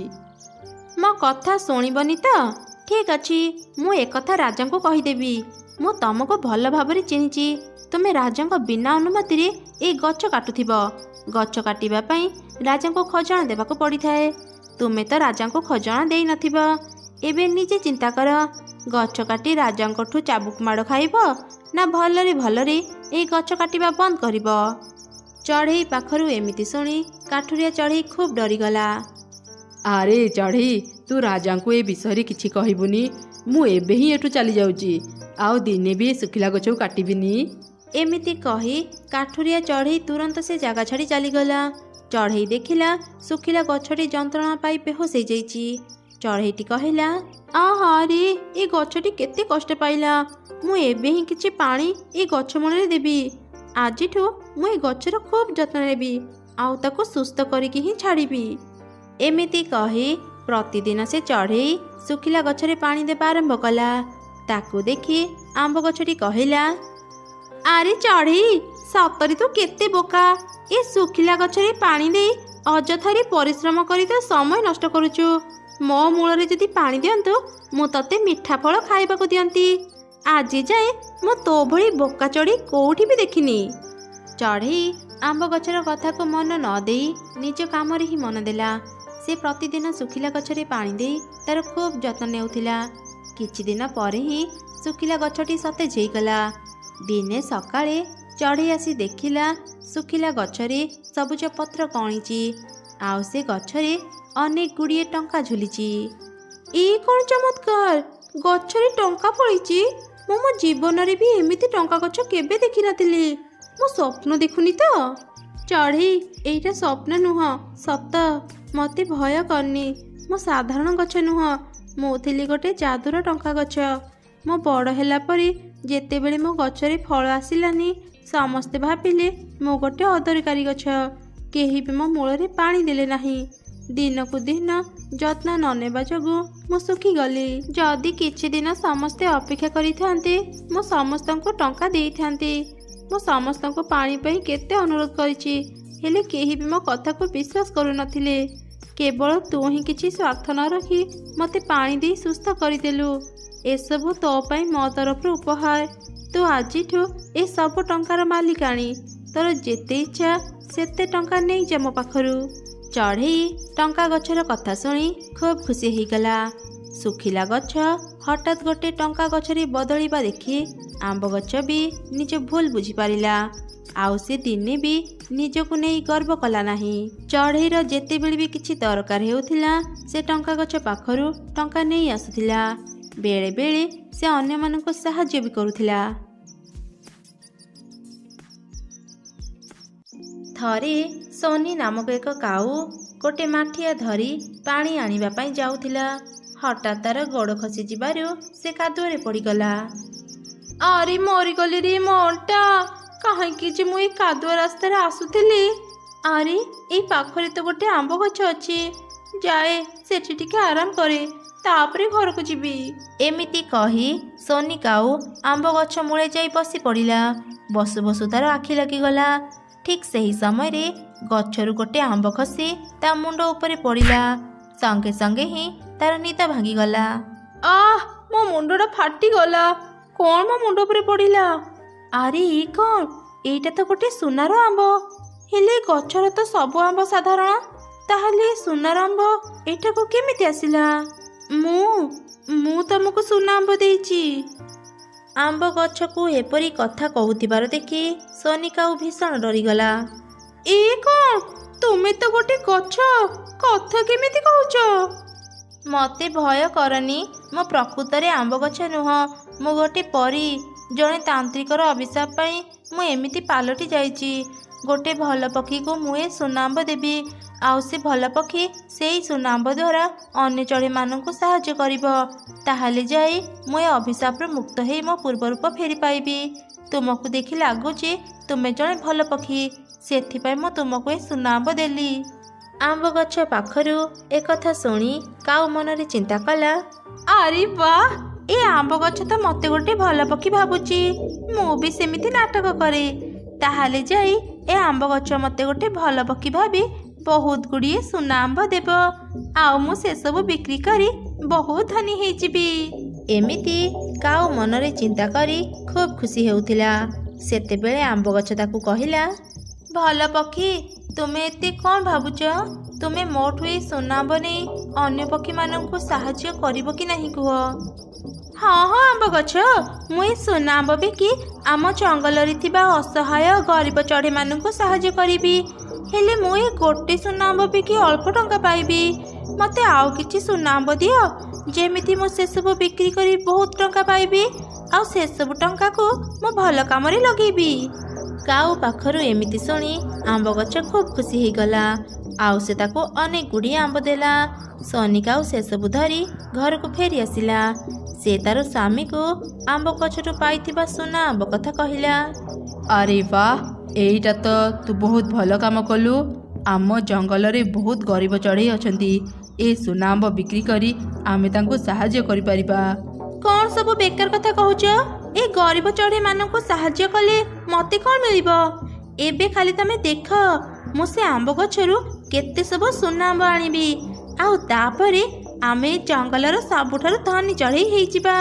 ମୋ କଥା ଶୁଣିବନି ତ? ଠିକ୍ ଅଛି, ମୁଁ ଏକଥା ରାଜାଙ୍କୁ କହିଦେବି। ମୁଁ ତମକୁ ଭଲ ଭାବରେ ଚିହ୍ନିଛି। ତୁମେ ରାଜାଙ୍କ ବିନା ଅନୁମତିରେ ଏଇ ଗଛ କାଟୁଥିବ। ଗଛ କାଟିବା ପାଇଁ ରାଜାଙ୍କୁ ଖଜଣା ଦେବାକୁ ପଡ଼ିଥାଏ। ତୁମେ ତ ରାଜାଙ୍କୁ ଖଜଣା ଦେଇନଥିବ। ଏବେ ନିଜେ ଚିନ୍ତା କର, ଗଛ କାଟି ରାଜାଙ୍କଠୁ ଚାବୁକ ମାଡ଼ ଖାଇବ ନା ଭଲରେ ଭଲରେ ଏଇ ଗଛ କାଟିବା ବନ୍ଦ କରିବ? ଚଢ଼େଇ ପାଖରୁ ଏମିତି ଶୁଣି କାଠୁରିଆ ଚଢ଼େଇ ଖୁବ୍ ଡରିଗଲା। ଆରେ ଚଢ଼େଇ, ତୁ ରାଜାଙ୍କୁ ଏ ବିଷୟରେ କିଛି କହିବୁନି। ମୁଁ ଏବେ ହିଁ ଏଠୁ ଚାଲିଯାଉଛି, ଆଉ ଦିନେ ବି ଏ ଶୁଖିଲା ଗଛକୁ କାଟିବିନି। ଏମିତି କହି କାଠୁରିଆ ଚଢ଼େଇ ତୁରନ୍ତ ସେ ଜାଗା ଛାଡ଼ି ଚାଲିଗଲା। ଚଢ଼େଇ ଦେଖିଲା ଶୁଖିଲା ଗଛଟି ଯନ୍ତ୍ରଣା ପାଇ ବେହୋସ ହେଇଯାଇଛି। ଚଢ଼େଇଟି କହିଲା, ଆହାରେ, ଏ ଗଛଟି କେତେ କଷ୍ଟ ପାଇଲା। ମୁଁ ଏବେ ହିଁ କିଛି ପାଣି ଏ ଗଛ ମୂଳରେ ଦେବି। ଆଜିଠୁ ମୁଁ ଏ ଗଛର ଖୁବ୍ ଯତ୍ନ ନେବି, ଆଉ ତାକୁ ସୁସ୍ଥ କରିକି ହିଁ ଛାଡ଼ିବି। ଏମିତି କହି ପ୍ରତିଦିନ ସେ ଚଢ଼େଇ ଶୁଖିଲା ଗଛରେ ପାଣି ଦେବା ଆରମ୍ଭ କଲା। ତାକୁ ଦେଖି ଆମ୍ବ ଗଛଟି କହିଲା, ଆରେ ଚଢ଼େଇ, ସତରେ ତୁ କେତେ ବୋକା। ଏ ଶୁଖିଲା ଗଛରେ ପାଣି ଦେଇ ଅଯଥାରେ ପରିଶ୍ରମ କରି ତୋ ସମୟ ନଷ୍ଟ କରୁଛୁ। ମୋ ମୂଳରେ ଯଦି ପାଣି ଦିଅନ୍ତୁ, ମୁଁ ତତେ ମିଠା ଫଳ ଖାଇବାକୁ ଦିଅନ୍ତି। ଆଜି ଯାଏଁ ମୁଁ ତୋ ଭଳି ବୋକା ଚଢ଼େଇ କୋଉଠି ବି ଦେଖିନି। ଚଢ଼େଇ ଆମ୍ବ ଗଛର କଥାକୁ ମନ ନ ଦେଇ ନିଜ କାମରେ ହିଁ ମନ ଦେଲା। ସେ ପ୍ରତିଦିନ ଶୁଖିଲା ଗଛରେ ପାଣି ଦେଇ ତାର ଖୁବ୍ ଯତ୍ନ ନେଉଥିଲା। କିଛି ଦିନ ପରେ ହିଁ ଶୁଖିଲା ଗଛଟି ସତେଜ ହେଇଗଲା। ଦିନେ ସକାଳେ ଚଢ଼େଇ ଆସି ଦେଖିଲା ଶୁଖିଲା ଗଛରେ ସବୁଜ ପତ୍ର କଅଁଳିଛି, ଆଉ ସେ ଗଛରେ ଅନେକ ଗୁଡ଼ିଏ ଟଙ୍କା ଝୁଲିଛି। ଏ କ'ଣ ଚମତ୍କାର, ଗଛରେ ଟଙ୍କା ଫଳିଛି! ମୁଁ ମୋ ଜୀବନରେ ବି ଏମିତି ଟଙ୍କା ଗଛ କେବେ ଦେଖିନଥିଲି। ମୁଁ ସ୍ୱପ୍ନ ଦେଖୁନି ତ? ଚଢ଼େଇ, ଏଇଟା ସ୍ୱପ୍ନ ନୁହଁ, ସତ। ମୋତେ ଭୟ କରନି, ମୁଁ ସାଧାରଣ ଗଛ ନୁହଁ। ମୁଁ ଥିଲି ଗୋଟେ ଯାଦୁର ଟଙ୍କା ଗଛ। ମୁଁ ବଡ଼ ହେଲା ପରେ ଯେତେବେଳେ ମୋ ଗଛରେ ଫଳ ଆସିଲାନି, ସମସ୍ତେ ଭାବିଲେ ମୁଁ ଗୋଟେ ଅଦରକାରୀ ଗଛ। କେହି ବି ମୋ ମୂଳରେ ପାଣି ଦେଲେ ନାହିଁ। ଦିନକୁ ଦିନ ଯତ୍ନ ନ ନେବା ଯୋଗୁଁ ମୁଁ ଶୁଖିଗଲି। ଯଦି କିଛି ଦିନ ସମସ୍ତେ ଅପେକ୍ଷା କରିଥାନ୍ତେ, ମୁଁ ସମସ୍ତଙ୍କୁ ଟଙ୍କା ଦେଇଥାନ୍ତି। ମୁଁ ସମସ୍ତଙ୍କୁ ପାଣି ପାଇଁ କେତେ ଅନୁରୋଧ କରିଛି, ହେଲେ କେହି ବି ମୋ କଥାକୁ ବିଶ୍ୱାସ କରୁନଥିଲେ। କେବଳ ତୁ ହିଁ କିଛି ସ୍ୱାର୍ଥ ନ ରଖି ମୋତେ ପାଣି ଦେଇ ସୁସ୍ଥ କରିଦେଲୁ। ଏସବୁ ତୋ ପାଇଁ ମୋ ତରଫରୁ ଉପହାର। ତୁ ଆଜିଠୁ ଏ ସବୁ ଟଙ୍କାର ମାଲିକାଣୀ। ତୋର ଯେତେ ଇଚ୍ଛା ସେତେ ଟଙ୍କା ନେଇଯା ମୋ ପାଖରୁ। ଚଢ଼େଇ ଟଙ୍କା ଗଛର କଥା ଶୁଣି ଖୁବ୍ ଖୁସି ହେଇଗଲା। ଶୁଖିଲା ଗଛ ହଠାତ୍ ଗୋଟେ ଟଙ୍କା ଗଛରେ ବଦଳିବା ଦେଖି ଆମ୍ବ ଗଛ ବି ନିଜ ଭୁଲ ବୁଝିପାରିଲା, ଆଉ ସେ ଦିନେ ବି ନିଜକୁ ନେଇ ଗର୍ବ କଲା ନାହିଁ। ଚଢ଼େଇର ଯେତେବେଳେ ବି କିଛି ଦରକାର ହେଉଥିଲା, ସେ ଟଙ୍କା ଗଛ ପାଖରୁ ଟଙ୍କା ନେଇ ଆସୁଥିଲା। ବେଳେ ବେଳେ ସେ ଅନ୍ୟମାନଙ୍କୁ ସାହାଯ୍ୟ ବି କରୁଥିଲା। ଥରେ ସୋନି ନାମକ ଏକ କାଉ ଗୋଟେ ମାଠିଆ ଧରି ପାଣି ଆଣିବା ପାଇଁ ଯାଉଥିଲା। ହଠାତ୍ ତାର ଗୋଡ଼ ଖସିଯିବାରୁ ସେ କାଦୁଅରେ ପଡ଼ିଗଲା। ଆରେ ମରିଗଲି ରେ ମୋ ଅଣ୍ଟା! କାହିଁକି ଯେ ମୁଁ ଏଇ କାଦୁଅ ରାସ୍ତାରେ ଆସୁଥିଲି? ଆରେ, ଏଇ ପାଖରେ ତ ଗୋଟେ ଆମ୍ବ ଗଛ ଅଛି। ଯାଏ ସେଠି ଟିକେ ଆରାମ କରେ, ତାପରେ ଘରକୁ ଯିବି। ଏମିତି କହି ସୋନି କାଉ ଆମ୍ବ ଗଛ ମୂଳେ ଯାଇ ବସି ପଡ଼ିଲା। ବସୁ ବସୁ ତାର ଆଖି ଲାଗିଗଲା। ଠିକ୍ ସେହି ସମୟରେ ଗଛରୁ ଗୋଟେ ଆମ୍ବ ଖସି ତା ମୁଣ୍ଡ ଉପରେ ପଡ଼ିଲା। ସଙ୍ଗେ ସଙ୍ଗେ ହିଁ ତାର ନିଦ ଭାଙ୍ଗିଗଲା। ଆଃ, ମୋ ମୁଣ୍ଡଟା ଫାଟିଗଲା! କ'ଣ ମୋ ମୁଣ୍ଡ ଉପରେ ପଡ଼ିଲା? ଆରେ ଇଏ କ'ଣ? ଏଇଟା ତ ଗୋଟେ ସୁନାର ଆମ୍ବ। ହେଲେ ଗଛର ତ ସବୁ ଆମ୍ବ ସାଧାରଣ, ତାହେଲେ ଏ ସୁନାର ଆମ୍ବ ଏଠାକୁ କେମିତି ଆସିଲା? ମୁଁ ତମକୁ ସୁନା ଆମ୍ବ ଦେଇଛି। ଆମ୍ବ ଗଛକୁ ଏପରି କଥା କହୁଥିବାର ଦେଖି ସୋନି କାଉ ଭୀଷଣ ଡରିଗଲା। ଏ କ'ଣ? ତୁମେ ତ ଗୋଟେ ଗଛ, କଥା କେମିତି କହୁଛ? ମୋତେ ଭୟ କରନି, ମୁଁ ପ୍ରକୃତରେ ଆମ୍ବ ଗଛ ନୁହଁ, ମୁଁ ଗୋଟେ ପରୀ। ଜଣେ ତାନ୍ତ୍ରିକର ଅଭିଶାପ ପାଇଁ ମୁଁ ଏମିତି ପାଲଟି ଯାଇଛି। ଗୋଟେ ଭଲ ପକ୍ଷୀକୁ ମୁଁ ଏ ସୁନା ଆମ୍ବ ଦେବି, ଆଉ ସେ ଭଲ ପକ୍ଷୀ ସେଇ ସୁନା ଆମ୍ବ ଦ୍ୱାରା ଅନ୍ୟ ଚଢ଼େଇମାନଙ୍କୁ ସାହାଯ୍ୟ କରିବ। ତାହେଲେ ଯାଇ ମୁଁ ଏ ଅଭିଶାପରୁ ମୁକ୍ତ ହେଇ ମୋ ପୂର୍ବ ରୂପ ଫେରି ପାଇବି। ତୁମକୁ ଦେଖି ଲାଗୁଛି ତୁମେ ଜଣେ ଭଲ ପକ୍ଷୀ, ସେଥିପାଇଁ ମୁଁ ତୁମକୁ ଏ ସୁନା ଆମ୍ବ ଦେଲି। ଆମ୍ବ ଗଛ ପାଖରୁ ଏକଥା ଶୁଣି କାଉ ମନରେ ଚିନ୍ତା କଲା, ଆରେ ବାଃ, ଏ ଆମ୍ବ ଗଛ ତ ମୋତେ ଗୋଟେ ଭଲ ପକ୍ଷୀ ଭାବୁଛି। ମୁଁ ବି ସେମିତି ନାଟକ କରେ, ତାହେଲେ ଯାଇ ଏ ଆମ୍ବ ଗଛ ମୋତେ ଗୋଟେ ଭଲ ପକ୍ଷୀ ଭାବି ବହୁତ ଗୁଡ଼ିଏ ସୁନା ଆମ୍ବ ଦେବ, ଆଉ ମୁଁ ସେସବୁ ବିକ୍ରି କରି ବହୁତ ଧନୀ ହେଇଯିବି। ଏମିତି କାଉ ମନରେ ଚିନ୍ତା କରି ଖୁବ୍ ଖୁସି ହେଉଥିଲା। ସେତେବେଳେ ଆମ୍ବ ଗଛ ତାକୁ କହିଲା, ଭଲ ପକ୍ଷୀ, ତୁମେ ଏତେ କ'ଣ ଭାବୁଛ? ତୁମେ ମୋଠୁ ଏଇ ସୁନା ଆମ୍ବ ନେଇ ଅନ୍ୟ ପକ୍ଷୀମାନଙ୍କୁ ସାହାଯ୍ୟ କରିବ କି ନାହିଁ କୁହ? ହଁ ହଁ ଆମ୍ବ ଗଛ, ମୁଁ ଏ ସୁନା ଆମ୍ବ ବିକି ଆମ ଜଙ୍ଗଲରେ ଥିବା ଅସହାୟ ଗରିବ ଚଢ଼େଇମାନଙ୍କୁ ସାହାଯ୍ୟ କରିବି। ହେଲେ ମୁଁ ଏ ଗୋଟେ ସୁନା ଆମ୍ବ ବିକି ଅଳ୍ପ ଟଙ୍କା ପାଇବି। ମୋତେ ଆଉ କିଛି ସୁନା ଆମ୍ବ ଦିଅ, ଯେମିତି ମୁଁ ସେସବୁ ବିକ୍ରି କରି ବହୁତ ଟଙ୍କା ପାଇବି, ଆଉ ସେସବୁ ଟଙ୍କାକୁ ମୁଁ ଭଲ କାମରେ ଲଗେଇବି। କାଉ ପାଖରୁ ଏମିତି ଶୁଣି ଆମ୍ବ ଗଛ ଖୁବ୍ ଖୁସି ହେଇଗଲା, ଆଉ ସେ ତାକୁ ଅନେକ ଗୁଡ଼ିଏ ଆମ୍ବ ଦେଲା। ସନି କାଉ ସେସବୁ ଧରି ଘରକୁ ଫେରି ଆସିଲା। ସେ ତାର ସ୍ୱାମୀକୁ ଆମ୍ବ ଗଛଠୁ ପାଇଥିବା ସୁନା ଆମ୍ବ କଥା କହିଲା। ଆରେ ବାଃ, ଏଇଟା ତ ତୁ ବହୁତ ଭଲ କାମ କଲୁ। ଆମ ଜଙ୍ଗଲରେ ବହୁତ ଗରିବ ଚଢ଼େଇ ଅଛନ୍ତି। ଏ ସୁନା ଆମ୍ବ ବିକ୍ରି କରି ଆମେ ତାଙ୍କୁ ସାହାଯ୍ୟ କରିପାରିବା। କ'ଣ ସବୁ ବେକାର କଥା କହୁଛ? ଏ ଗରିବ ଚଢ଼େଇମାନଙ୍କୁ ସାହାଯ୍ୟ କଲେ ମୋତେ କ'ଣ ମିଳିବ? ଏବେ ଖାଲି ତମେ ଦେଖ, ମୁଁ ସେ ଆମ୍ବ ଗଛରୁ କେତେ ସବୁ ସୁନା ଆମ୍ବ ଆଣିବି, ଆଉ ତାପରେ ଆମେ ଜଙ୍ଗଲର ସବୁଠାରୁ ଧନୀ ଚଢ଼େଇ ହେଇଯିବା।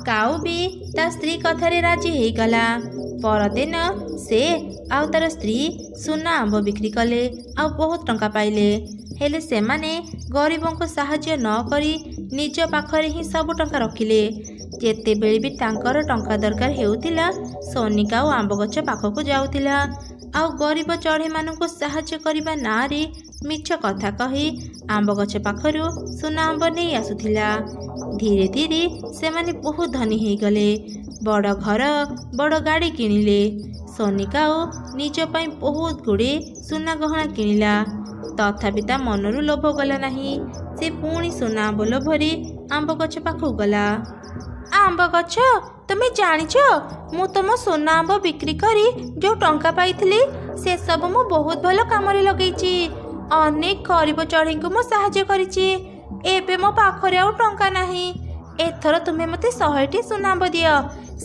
କାଉ ବି ତା ସ୍ତ୍ରୀ କଥାରେ ରାଜି ହେଇଗଲା। ପରଦିନ ସେ ଆଉ ତାର ସ୍ତ୍ରୀ ସୁନା ଆମ୍ବ ବିକ୍ରି କଲେ ଆଉ ବହୁତ ଟଙ୍କା ପାଇଲେ। ହେଲେ ସେମାନେ ଗରିବଙ୍କୁ ସାହାଯ୍ୟ ନ କରି ନିଜ ପାଖରେ ହିଁ ସବୁ ଟଙ୍କା ରଖିଲେ। ଯେତେବେଳେ ବି ତାଙ୍କର ଟଙ୍କା ଦରକାର ହେଉଥିଲା, ସୋନି କାଉ ଆମ୍ବ ଗଛ ପାଖକୁ ଯାଉଥିଲା, ଆଉ ଗରିବ ଚଢ଼େଇମାନଙ୍କୁ ସାହାଯ୍ୟ କରିବା ନାଁରେ ମିଛ କଥା କହି ଆମ୍ବ ଗଛ ପାଖରୁ ସୁନା ଆମ୍ବ ନେଇ ଆସୁଥିଲା। ଧୀରେ ଧୀରେ ସେମାନେ ବହୁତ ଧନୀ ହେଇଗଲେ। ବଡ଼ ଘର, ବଡ଼ ଗାଡ଼ି କିଣିଲେ। ସୋନି କାଉ ନିଜ ପାଇଁ ବହୁତ ଗୁଡ଼ିଏ ସୁନା ଗହଣା କିଣିଲା। ତଥାପି ତା ମନରୁ ଲୋଭ ଗଲା ନାହିଁ। ସେ ପୁଣି ସୁନା ଆମ୍ବ ଲୋଭରେ ଆମ୍ବ ଗଛ ପାଖକୁ ଗଲା। ଆମ୍ବ ଗଛ, ତୁମେ ଜାଣିଛ, ମୁଁ ତୁମ ସୁନା ଆମ୍ବ ବିକ୍ରି କରି ଯେଉଁ ଟଙ୍କା ପାଇଥିଲି, ସେସବୁ ମୁଁ ବହୁତ ଭଲ କାମରେ ଲଗେଇଛି। ଅନେକ ଗରିବ ଚଢ଼େଇଙ୍କୁ ମୁଁ ସାହାଯ୍ୟ କରିଛି। ଏବେ ମୋ ପାଖରେ ଆଉ ଟଙ୍କା ନାହିଁ। ଏଥର ତୁମେ ମୋତେ 100ଟି ସୁନା ଆମ୍ବ ଦିଅ।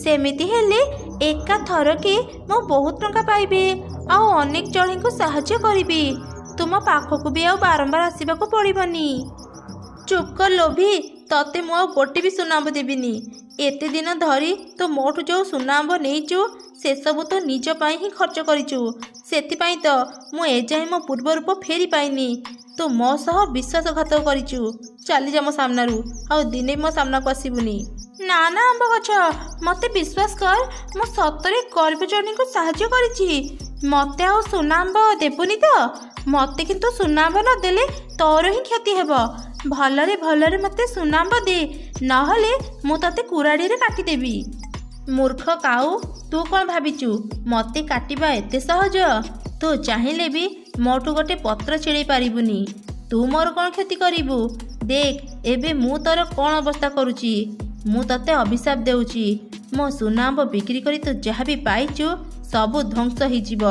ସେମିତି ହେଲେ ଏକା ଥରକେ ମୁଁ ବହୁତ ଟଙ୍କା ପାଇବି, ଆଉ ଅନେକ ଚଢ଼େଇଙ୍କୁ ସାହାଯ୍ୟ କରିବି। ତୁମ ପାଖକୁ ବି ଆଉ ବାରମ୍ବାର ଆସିବାକୁ ପଡ଼ିବନି। ଚୁପ୍ କର ଲୋଭି, ତତେ ମୁଁ ଆଉ ଗୋଟେ ବି ସୁନା ଆମ୍ବ ଦେବିନି। ଏତେ ଦିନ ଧରି ତୁ ମୋଠୁ ଯେଉଁ ସୁନା ଆମ୍ବ ନେଇଛୁ, ସେସବୁ ତୁ ନିଜ ପାଇଁ ହିଁ ଖର୍ଚ୍ଚ କରିଛୁ। ସେଥିପାଇଁ ତ ମୁଁ ଏଯାଏଁ ମୋ ପୂର୍ବ ରୂପ ଫେରି ପାଇନି। ତୁ ମୋ ସହ ବିଶ୍ୱାସଘାତକ କରିଛୁ। ଚାଲିଯା ମୋ ସାମ୍ନାରୁ, ଆଉ ଦିନେ ମୋ ସାମ୍ନାକୁ ଆସିବୁନି। ନା ନା ଆମ୍ବ ଗଛ, ମୋତେ ବିଶ୍ୱାସ କର, ମୁଁ ସତରେ ଗରିବ ଜଣଙ୍କୁ ସାହାଯ୍ୟ କରିଛି। ମୋତେ ଆଉ ସୁନା ଆମ୍ବ ଦେବୁନି ତ? ମୋତେ କିନ୍ତୁ ସୁନା ଆମ୍ବ ନଦେଲେ ତୋର ହିଁ କ୍ଷତି ହେବ। ଭଲରେ ଭଲରେ ମୋତେ ସୁନା ଆମ୍ବ ଦେ, ନହେଲେ ମୁଁ ତତେ କୁରାଢ଼ୀରେ କାଟିଦେବି। ମୂର୍ଖ କାଉ, ତୁ କ'ଣ ଭାବିଛୁ ମୋତେ କାଟିବା ଏତେ ସହଜ? ତୁ ଚାହିଁଲେ ବି ମୋଠୁ ଗୋଟେ ପତ୍ର ଛିଡ଼େଇ ପାରିବୁନି। ତୁ ମୋର କ'ଣ କ୍ଷତି କରିବୁ? ଦେଖ ଏବେ ମୁଁ ତୋର କ'ଣ ଅବସ୍ଥା କରୁଛି। ମୁଁ ତତେ ଅଭିଶାପ ଦେଉଛି, ମୋ ସୁନା ଆମ୍ବ ବିକ୍ରି କରି ତୁ ଯାହା ବି ପାଇଛୁ ସବୁ ଧ୍ୱଂସ ହେଇଯିବ।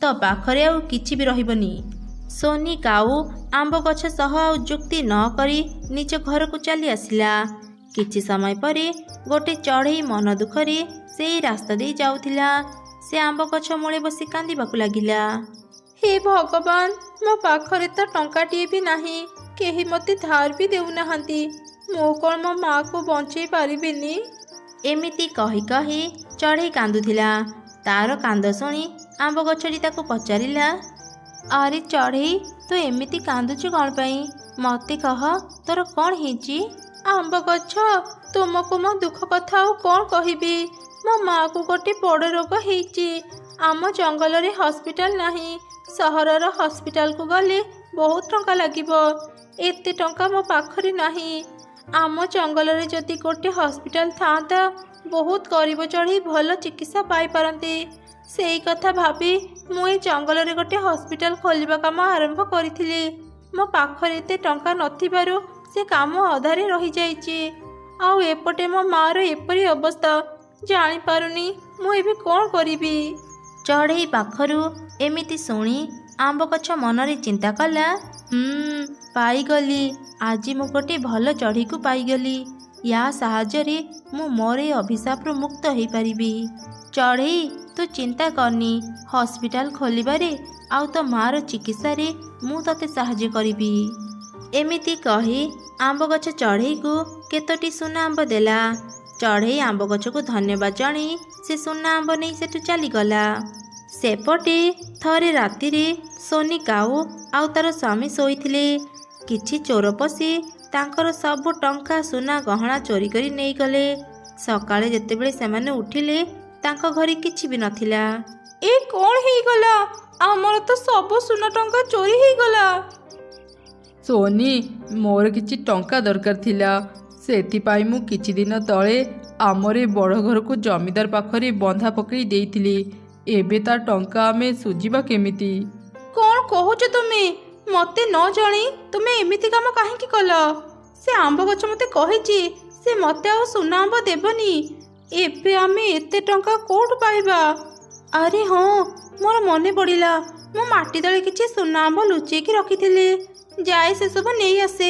ତୋ ପାଖରେ ଆଉ କିଛି ବି ରହିବନି। ସୋନି କାଉ ଆମ୍ବ ଗଛ ସହ ଆଉ ଯୁକ୍ତି ନ କରି ନିଜ ଘରକୁ ଚାଲି ଆସିଲା। କିଛି ସମୟ ପରେ ଗୋଟେ ଚଢ଼େଇ ମନ ଦୁଃଖରେ ସେଇ ରାସ୍ତା ଦେଇ ଯାଉଥିଲା। ସେ ଆମ୍ବ ଗଛ ମୂଳେ ବସି କାନ୍ଦିବାକୁ ଲାଗିଲା। ହେ ଭଗବାନ, ମୋ ପାଖରେ ତ ଟଙ୍କାଟିଏ ବି ନାହିଁ। କେହି ମୋତେ ଧାର ବି ଦେଉନାହାନ୍ତି। ମୁଁ କ'ଣ ମୋ ମାଆକୁ ବଞ୍ଚେଇ ପାରିବିନି? ଏମିତି କହି କହି ଚଢ଼େଇ କାନ୍ଦୁଥିଲା। ତାର କାନ୍ଦ ଶୁଣି ଆମ୍ବ ଗଛଟି ତାକୁ ପଚାରିଲା, ଆରେ ଚଢ଼େଇ, ତୁ ଏମିତି କାନ୍ଦୁଛୁ କ'ଣ ପାଇଁ? ମୋତେ କହ, ତୋର କ'ଣ ହେଇଛି? ଆମ୍ବ ଗଛ, ତୁମକୁ ମୋ ଦୁଃଖ କଥା ଆଉ କ'ଣ କହିବି? ମୋ ମାଆକୁ ଗୋଟେ ବଡ଼ ରୋଗ ହେଇଛି। ଆମ ଜଙ୍ଗଲରେ ହସ୍ପିଟାଲ ନାହିଁ। ସହରର ହସ୍ପିଟାଲକୁ ଗଲେ ବହୁତ ଟଙ୍କା ଲାଗିବ। ଏତେ ଟଙ୍କା ମୋ ପାଖରେ ନାହିଁ। ଆମ ଜଙ୍ଗଲରେ ଯଦି ଗୋଟେ ହସ୍ପିଟାଲ ଥାଆନ୍ତା, ବହୁତ ଗରିବ ଚଢ଼େଇ ଭଲ ଚିକିତ୍ସା ପାଇପାରନ୍ତି। ସେଇ କଥା ଭାବି ମୁଁ ଏ ଜଙ୍ଗଲରେ ଗୋଟେ ହସ୍ପିଟାଲ ଖୋଲିବା କାମ ଆରମ୍ଭ କରିଥିଲି। ମୋ ପାଖରେ ଏତେ ଟଙ୍କା ନଥିବାରୁ ସେ କାମ ଅଧାରେ ରହିଯାଇଛି। ଆଉ ଏପଟେ ମୋ ମାଆର ଏପରି ଅବସ୍ଥା, ଜାଣିପାରୁନି ମୁଁ ଏବେ କ'ଣ କରିବି। ଚଢ଼େଇ ପାଖରୁ ଏମିତି ଶୁଣି ଆମ୍ବ ଗଛ ମନରେ ଚିନ୍ତା କଲା, ହୁଁ, ପାଇଗଲି। ଆଜି ମୁଁ ଗୋଟେ ଭଲ ଚଢ଼େଇକୁ ପାଇଗଲି। ୟା ସାହାଯ୍ୟରେ ମୁଁ ମୋର ଏ ଅଭିଶାପରୁ ମୁକ୍ତ ହେଇପାରିବି। ଚଢ଼େଇ, ତୁ ଚିନ୍ତା କରନି। ହସ୍ପିଟାଲ ଖୋଲିବାରେ ଆଉ ତୋ ମାଆର ଚିକିତ୍ସାରେ ମୁଁ ତୋତେ ସାହାଯ୍ୟ କରିବି। ଏମିତି କହି ଆମ୍ବ ଗଛ ଚଢ଼େଇକୁ କେତୋଟି ସୁନା ଆମ୍ବ ଦେଲା। ଚଢ଼େଇ ଆମ୍ବ ଗଛକୁ ଧନ୍ୟବାଦ ଜଣେଇ ସେ ସୁନା ଆମ୍ବ ନେଇ ସେଠୁ ଚାଲିଗଲା। ସେପଟେ ଥରେ ରାତିରେ ସୋନି କାଉ ଆଉ ତାର ସ୍ୱାମୀ ଶୋଇଥିଲେ। କିଛି ଚୋର ପଶି ତାଙ୍କର ସବୁ ଟଙ୍କା, ସୁନା ଗହଣା ଚୋରି କରି ନେଇଗଲେ। ସକାଳେ ଯେତେବେଳେ ସେମାନେ ଉଠିଲେ, ତାଙ୍କ ଘରେ କିଛି ବି ନଥିଲା। ଏ କ'ଣ ହେଇଗଲା? ଆମର ତ ସବୁ ସୁନା ଟଙ୍କା ଚୋରି ହେଇଗଲା। ସୋନି, ମୋର କିଛି ଟଙ୍କା ଦରକାର ଥିଲା। ସେଥିପାଇଁ ମୁଁ କିଛି ଦିନ ତଳେ ଆମର ଏ ବଡ଼ ଘରକୁ ଜମିଦାର ପାଖରେ ବନ୍ଧା ପକାଇ ଦେଇଥିଲି। ଏବେ ତା ଟଙ୍କା ଆମେ ଶୁଝିବା କେମିତି? କ'ଣ କହୁଛ ତୁମେ? ମୋତେ ନ ଜଣେଇ ତୁମେ ଏମିତି କାମ କାହିଁକି କଲ? ସେ ଆମ୍ବ ଗଛ ମୋତେ କହିଛି ସେ ମୋତେ ଆଉ ସୁନା ଆମ୍ବ ଦେବନି। ଏବେ ଆମେ ଏତେ ଟଙ୍କା କୋଉଠୁ ପାଇବା? ଆରେ ହଁ, ମୋର ମନେ ପଡ଼ିଲା, ମୁଁ ମାଟି ତଳେ କିଛି ସୁନା ଆମ୍ବ ଲୁଚେଇକି ରଖିଥିଲି। ଯାଏ ସେସବୁ ନେଇ ଆସେ।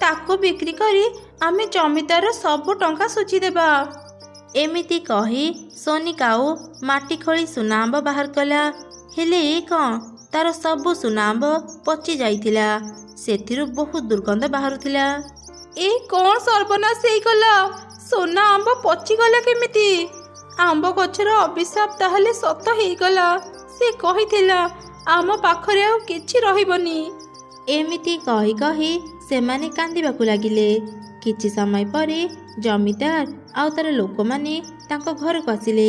ତାକୁ ବିକ୍ରି କରି ଆମେ ଜମିଦାରର ସବୁ ଟଙ୍କା ଶୁଝିଦେବା। ଏମିତି କହି ସୋନି କାଉ ମାଟି ଖୋଳି ସୁନା ଆମ୍ବ ବାହାର କଲା। ହେଲେ ଏ କ'ଣ, ତାର ସବୁ ସୁନା ଆମ୍ବ ପଚି ଯାଇଥିଲା। ସେଥିରୁ ବହୁତ ଦୁର୍ଗନ୍ଧ ବାହାରୁଥିଲା। ଏ କ'ଣ ସର୍ବନାଶ ହେଇଗଲା! ସୁନା ଆମ୍ବ ପଚିଗଲା କେମିତି? ଆମ୍ବ ଗଛର ଅଭିଶାପ ତାହେଲେ ସତ ହେଇଗଲା। ସେ କହିଥିଲା ଆମ ପାଖରେ ଆଉ କିଛି ରହିବନି। ଏମିତି କହି କହି ସେମାନେ କାନ୍ଦିବାକୁ ଲାଗିଲେ। କିଛି ସମୟ ପରେ ଜମିଦାର ଆଉ ତାର ଲୋକମାନେ ତାଙ୍କ ଘରକୁ ଆସିଲେ।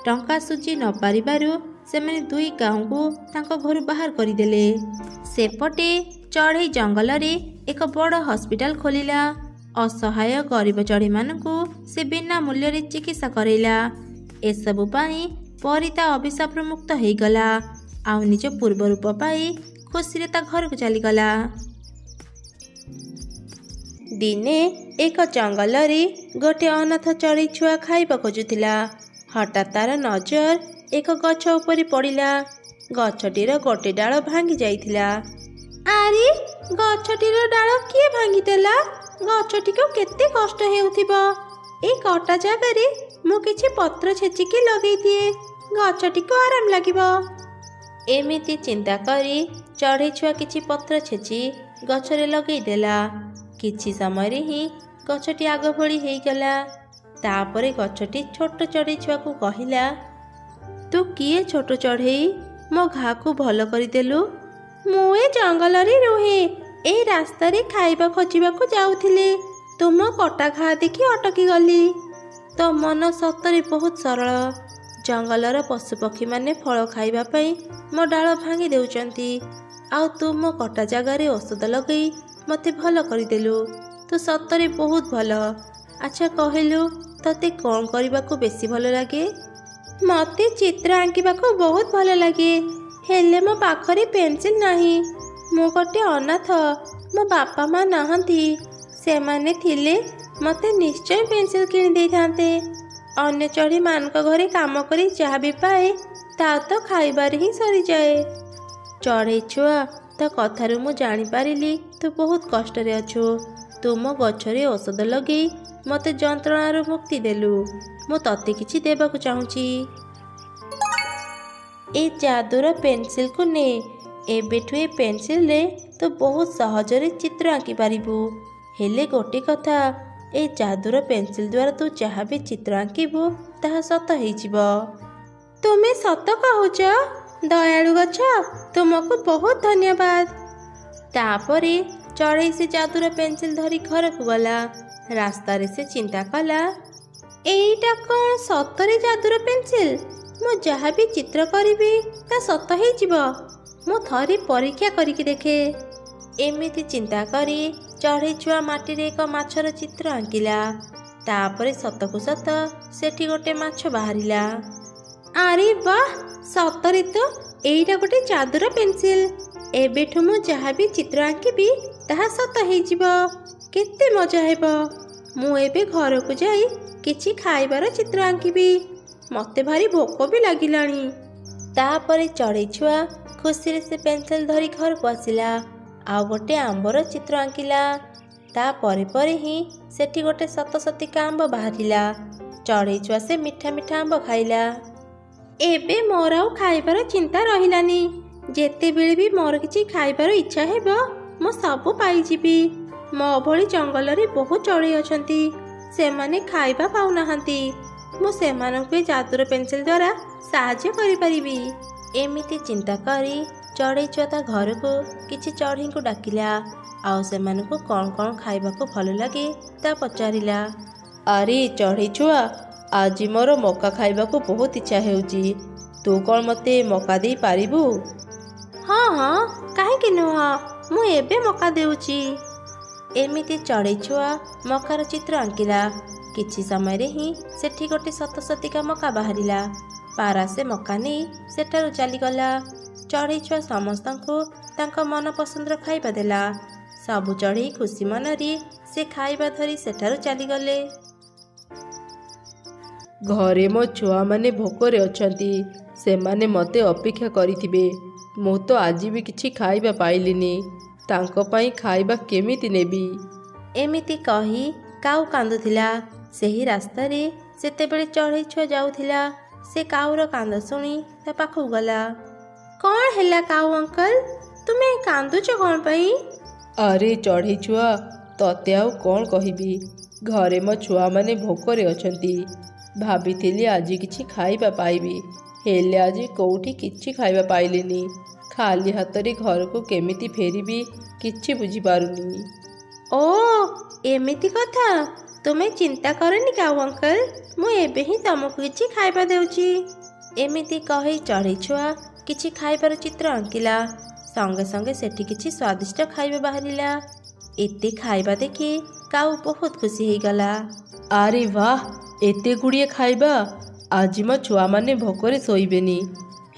ଟଙ୍କା ଶୁଝି ନ ପାରିବାରୁ ସେମାନେ ଦୁଇ କାଉଙ୍କୁ ତାଙ୍କ ଘରୁ ବାହାର କରିଦେଲେ। ସେପଟେ ଚଢ଼େଇ ଜଙ୍ଗଲରେ ଏକ ବଡ଼ ହସ୍ପିଟାଲ ଖୋଲିଲା। ଅସହାୟ ଗରିବ ଚଢ଼େଇମାନଙ୍କୁ ସେ ବିନା ମୂଲ୍ୟରେ ଚିକିତ୍ସା କରେଇଲା। ଏସବୁ ପାଇଁ ପରି ତା ଅଭିଶାପରୁ ମୁକ୍ତ ହେଇଗଲା ଆଉ ନିଜ ପୂର୍ବ ରୂପ ପାଇ ଖୁସିରେ ତା ଘରକୁ ଚାଲିଗଲା। ଦିନେ ଏକ ଜଙ୍ଗଲରେ ଗୋଟେ ଅନାଥ ଚଢ଼େଇ ଛୁଆ ଖାଇବା ଖୋଜୁଥିଲା। ହଠାତ୍ ତାର ନଜର ଏକ ଗଛ ଉପରେ ପଡ଼ିଲା। ଗଛଟିର ଗୋଟେ ଡାଳ ଭାଙ୍ଗି ଯାଇଥିଲା। ଆରେ, ଗଛଟିର ଡାଳ କିଏ ଭାଙ୍ଗିଦେଲା? ଗଛଟିକୁ କେତେ କଷ୍ଟ ହେଉଥିବ। ଏଇ କଟା ଜାଗାରେ ମୁଁ କିଛି ପତ୍ର ଛେଚିକି ଲଗେଇ ଦିଏ, ଗଛଟିକୁ ଆରାମ ଲାଗିବ। ଏମିତି ଚିନ୍ତା କରି ଚଢ଼େଇ ଛୁଆ କିଛି ପତ୍ର ଛେଚି ଗଛରେ ଲଗେଇ ଦେଲା। କିଛି ସମୟରେ ହିଁ ଗଛଟି ଆଗ ଭଳି ହେଇଗଲା। ତାପରେ ଗଛଟି ଛୋଟ ଚଢ଼େଇ ଛୁଆକୁ କହିଲା, ତୁ କିଏ ଛୋଟ ଚଢ଼େଇ, ମୋ ଘାକୁ ଭଲ କରିଦେଲୁ? ମୁଁ ଏ ଜଙ୍ଗଲରେ ରୁହେ। ଏଇ ରାସ୍ତାରେ ଖାଇବା ଖୋଜିବାକୁ ଯାଉଥିଲି, ତୁମ କଟା ଘା ଦେଖି ଅଟକି ଗଲି। ତୋ ମନ ସତରେ ବହୁତ ସରଳ। ଜଙ୍ଗଲର ପଶୁପକ୍ଷୀମାନେ ଫଳ ଖାଇବା ପାଇଁ ମୋ ଡାଳ ଭାଙ୍ଗି ଦେଉଛନ୍ତି, ଆଉ ତୁ ମୋ କଟା ଜାଗାରେ ଔଷଧ ଲଗେଇ ମୋତେ ଭଲ କରିଦେଲୁ। ତୁ ସତରେ ବହୁତ ଭଲ। ଆଚ୍ଛା କହିଲୁ, ତତେ କ'ଣ କରିବାକୁ ବେଶୀ ଭଲ ଲାଗେ? ମୋତେ ଚିତ୍ର ଆଙ୍କିବାକୁ ବହୁତ ଭଲ ଲାଗେ, ହେଲେ ମୋ ପାଖରେ ପେନସିଲ୍ ନାହିଁ। ମୁଁ ଗୋଟେ ଅନାଥ, ମୋ ବାପା ମା ନାହାନ୍ତି। ସେମାନେ ଥିଲେ ମୋତେ ନିଶ୍ଚୟ ପେନସିଲ୍ କିଣି ଦେଇଥାନ୍ତେ। ଅନ୍ୟ ଚଢ଼େଇମାନଙ୍କ ଘରେ କାମ କରି ଯାହା ବି ପାଏ ତା ତ ଖାଇବାରେ ହିଁ ସରିଯାଏ। ଚଢ଼େଇ ଛୁଆ, ତୋ କଥାରୁ ମୁଁ ଜାଣିପାରିଲି ତୁ ବହୁତ କଷ୍ଟରେ ଅଛୁ। ତୁ ମୋ ଗଛରେ ଔଷଧ ଲଗେଇ ମୋତେ ଯନ୍ତ୍ରଣାରୁ ମୁକ୍ତି ଦେଲୁ। ମୁଁ ତତେ କିଛି ଦେବାକୁ ଚାହୁଁଛି। ଏ ଯାଦୁର ପେନସିଲକୁ ନେ। ଏବେଠୁ ଏ ପେନସିଲରେ ତୁ ବହୁତ ସହଜରେ ଚିତ୍ର ଆଙ୍କିପାରିବୁ। ହେଲେ ଗୋଟେ କଥା, ଏ ଯାଦୁର ପେନସିଲ ଦ୍ୱାରା ତୁ ଯାହା ବି ଚିତ୍ର ଆଙ୍କିବୁ ତାହା ସତ ହେଇଯିବ। ତୁମେ ସତ କହୁଛ? ଦୟାଳୁ ଗଛ, ତୁମକୁ ବହୁତ ଧନ୍ୟବାଦ। ତାପରେ ଚଢ଼େଇ ସେ ଯାଦୁର ପେନସିଲ ଧରି ଘରକୁ ଗଲା। ରାସ୍ତାରେ ସେ ଚିନ୍ତା କଲା, ଏଇଟା କ'ଣ ସତରେ ଯାଦୁର ପେନସିଲ? ମୁଁ ଯାହା ବି ଚିତ୍ର କରିବି ତା ସତ ହେଇଯିବ? ମୁଁ ଥରେ ପରୀକ୍ଷା କରିକି ଦେଖେ। ଏମିତି ଚିନ୍ତା କରି ଚଢ଼େଇ ଛୁଆ ମାଟିରେ ଏକ ମାଛର ଚିତ୍ର ଆଙ୍କିଲା। ତାପରେ ସତକୁ ସତ ସେଠି ଗୋଟେ ମାଛ ବାହାରିଲା। ଆରେ ବାଃ, ସତରେ ତ ଏଇଟା ଗୋଟେ ଯାଦୁର ପେନ୍ସିଲ୍! ଏବେଠୁ ମୁଁ ଯାହା ବି ଚିତ୍ର ଆଙ୍କିବି ତାହା ସତ ହେଇଯିବ। କେତେ ମଜା ହେବ! ମୁଁ ଏବେ ଘରକୁ ଯାଇ କିଛି ଖାଇବାର ଚିତ୍ର ଆଙ୍କିବି। ମୋତେ ଭାରି ଭୋକ ବି ଲାଗିଲାଣି। ତାପରେ ଚଢ଼େଇ ଛୁଆ ଖୁସିରେ ସେ ପେନ୍ସିଲ୍ ଧରି ଘରକୁ ଆସିଲା ଆଉ ଗୋଟେ ଆମ୍ବର ଚିତ୍ର ଆଙ୍କିଲା। ତା ପରେ ପରେ ହିଁ ସେଠି ଗୋଟେ ସତ ସତିକା ଆମ୍ବ ବାହାରିଲା। ଚଢ଼େଇ ଛୁଆ ସେ ମିଠା ମିଠା ଆମ୍ବ ଖାଇଲା। ଏବେ ମୋର ଆଉ ଖାଇବାର ଚିନ୍ତା ରହିଲାନି। ଯେତେବେଳେ ବି ମୋର କିଛି ଖାଇବାର ଇଚ୍ଛା ହେବ, ମୁଁ ସବୁ ପାଇଯିବି। ମୋ ଭଳି ଜଙ୍ଗଲରେ ବହୁତ ଚଢ଼େଇ ଅଛନ୍ତି, ସେମାନେ ଖାଇବା ପାଉନାହାନ୍ତି। ମୁଁ ସେମାନଙ୍କୁ ଏ ଯାଦୁର ପେନ୍ସିଲ୍ ଦ୍ୱାରା ସାହାଯ୍ୟ କରିପାରିବି। ଏମିତି ଚିନ୍ତା କରି ଚଢ଼େଇ ଛୁଆ ତା ଘରକୁ କିଛି ଚଢ଼େଇଙ୍କୁ ଡାକିଲା ଆଉ ସେମାନଙ୍କୁ କ'ଣ କ'ଣ ଖାଇବାକୁ ଭଲ ଲାଗେ ତା ପଚାରିଲା। ଆରେ ଚଢ଼େଇ ଛୁଆ, ଆଜି ମୋର ମକା ଖାଇବାକୁ ବହୁତ ଇଚ୍ଛା ହେଉଛି। ତୁ କ'ଣ ମୋତେ ମକା ଦେଇପାରିବୁ? ହଁ ହଁ, କାହିଁକି ନୁହଁ, ମୁଁ ଏବେ ମକା ଦେଉଛି। ଏମିତି ଚଢ଼େଇ ଛୁଆ ମକାର ଚିତ୍ର ଆଙ୍କିଲା। କିଛି ସମୟରେ ହିଁ ସେଠି ଗୋଟେ ସତ ସତିକା ମକା ବାହାରିଲା। ପାରା ସେ ମକା ନେଇ ସେଠାରୁ ଚାଲିଗଲା। ଚଢ଼େଇ ଛୁଆ ସମସ୍ତଙ୍କୁ ତାଙ୍କ ମନ ପସନ୍ଦର ଖାଇବା ଦେଲା। ସବୁ ଚଢ଼େଇ ଖୁସି ମନରେ ସେ ଖାଇବା ଧରି ସେଠାରୁ ଚାଲିଗଲେ। ଘରେ ମୋ ଛୁଆମାନେ ଭୋକରେ ଅଛନ୍ତି, ସେମାନେ ମୋତେ ଅପେକ୍ଷା କରିଥିବେ। ମୁଁ ତ ଆଜି ବି କିଛି ଖାଇବା ପାଇଲିନି, ତାଙ୍କ ପାଇଁ ଖାଇବା କେମିତି ନେବି? ଏମିତି କହି କାଉ କାନ୍ଦୁଥିଲା। ସେହି ରାସ୍ତାରେ ସେତେବେଳେ ଚଢ଼େଇ ଛୁଆ ଯାଉଥିଲା। ସେ କାଉର କାନ୍ଦ ଶୁଣି ତା ପାଖକୁ ଗଲା। କ'ଣ ହେଲା କାଉ ଅଙ୍କଲ, ତୁମେ କାନ୍ଦୁଛ କ'ଣ ପାଇଁ? ଆରେ ଚଢ଼େଇ ଛୁଆ, ତତେ ଆଉ କ'ଣ କହିବି, ଘରେ ମୋ ଛୁଆମାନେ ଭୋକରେ ଅଛନ୍ତି। ଭାବିଥିଲି ଆଜି କିଛି ଖାଇବା ପାଇବି, ହେଲେ ଆଜି କୋଉଠି କିଛି ଖାଇବା ପାଇଲିନି। ଖାଲି ହାତରେ ଘରକୁ କେମିତି ଫେରିବି କିଛି ବୁଝିପାରୁନି। ଓ, ଏମିତି କଥା! ତୁମେ ଚିନ୍ତା କରନି କାଉ ଅଙ୍କଲ, ମୁଁ ଏବେ ହିଁ ତମକୁ କିଛି ଖାଇବା ଦେଉଛି। ଏମିତି କହି ଚଢ଼େଇ ଛୁଆ କିଛି ଖାଇବାର ଚିତ୍ର ଆଙ୍କିଲା। ସଙ୍ଗେ ସଙ୍ଗେ ସେଠି କିଛି ସ୍ୱାଦିଷ୍ଟ ଖାଇବା ବାହାରିଲା। ଏତେ ଖାଇବା ଦେଖି କାଉ ବହୁତ ଖୁସି ହେଇଗଲା। ଆରେ ବାଃ, ଏତେ ଗୁଡ଼ିଏ ଖାଇବା! ଆଜି ମୋ ଛୁଆମାନେ ଭୋକରେ ଶୋଇବେନି।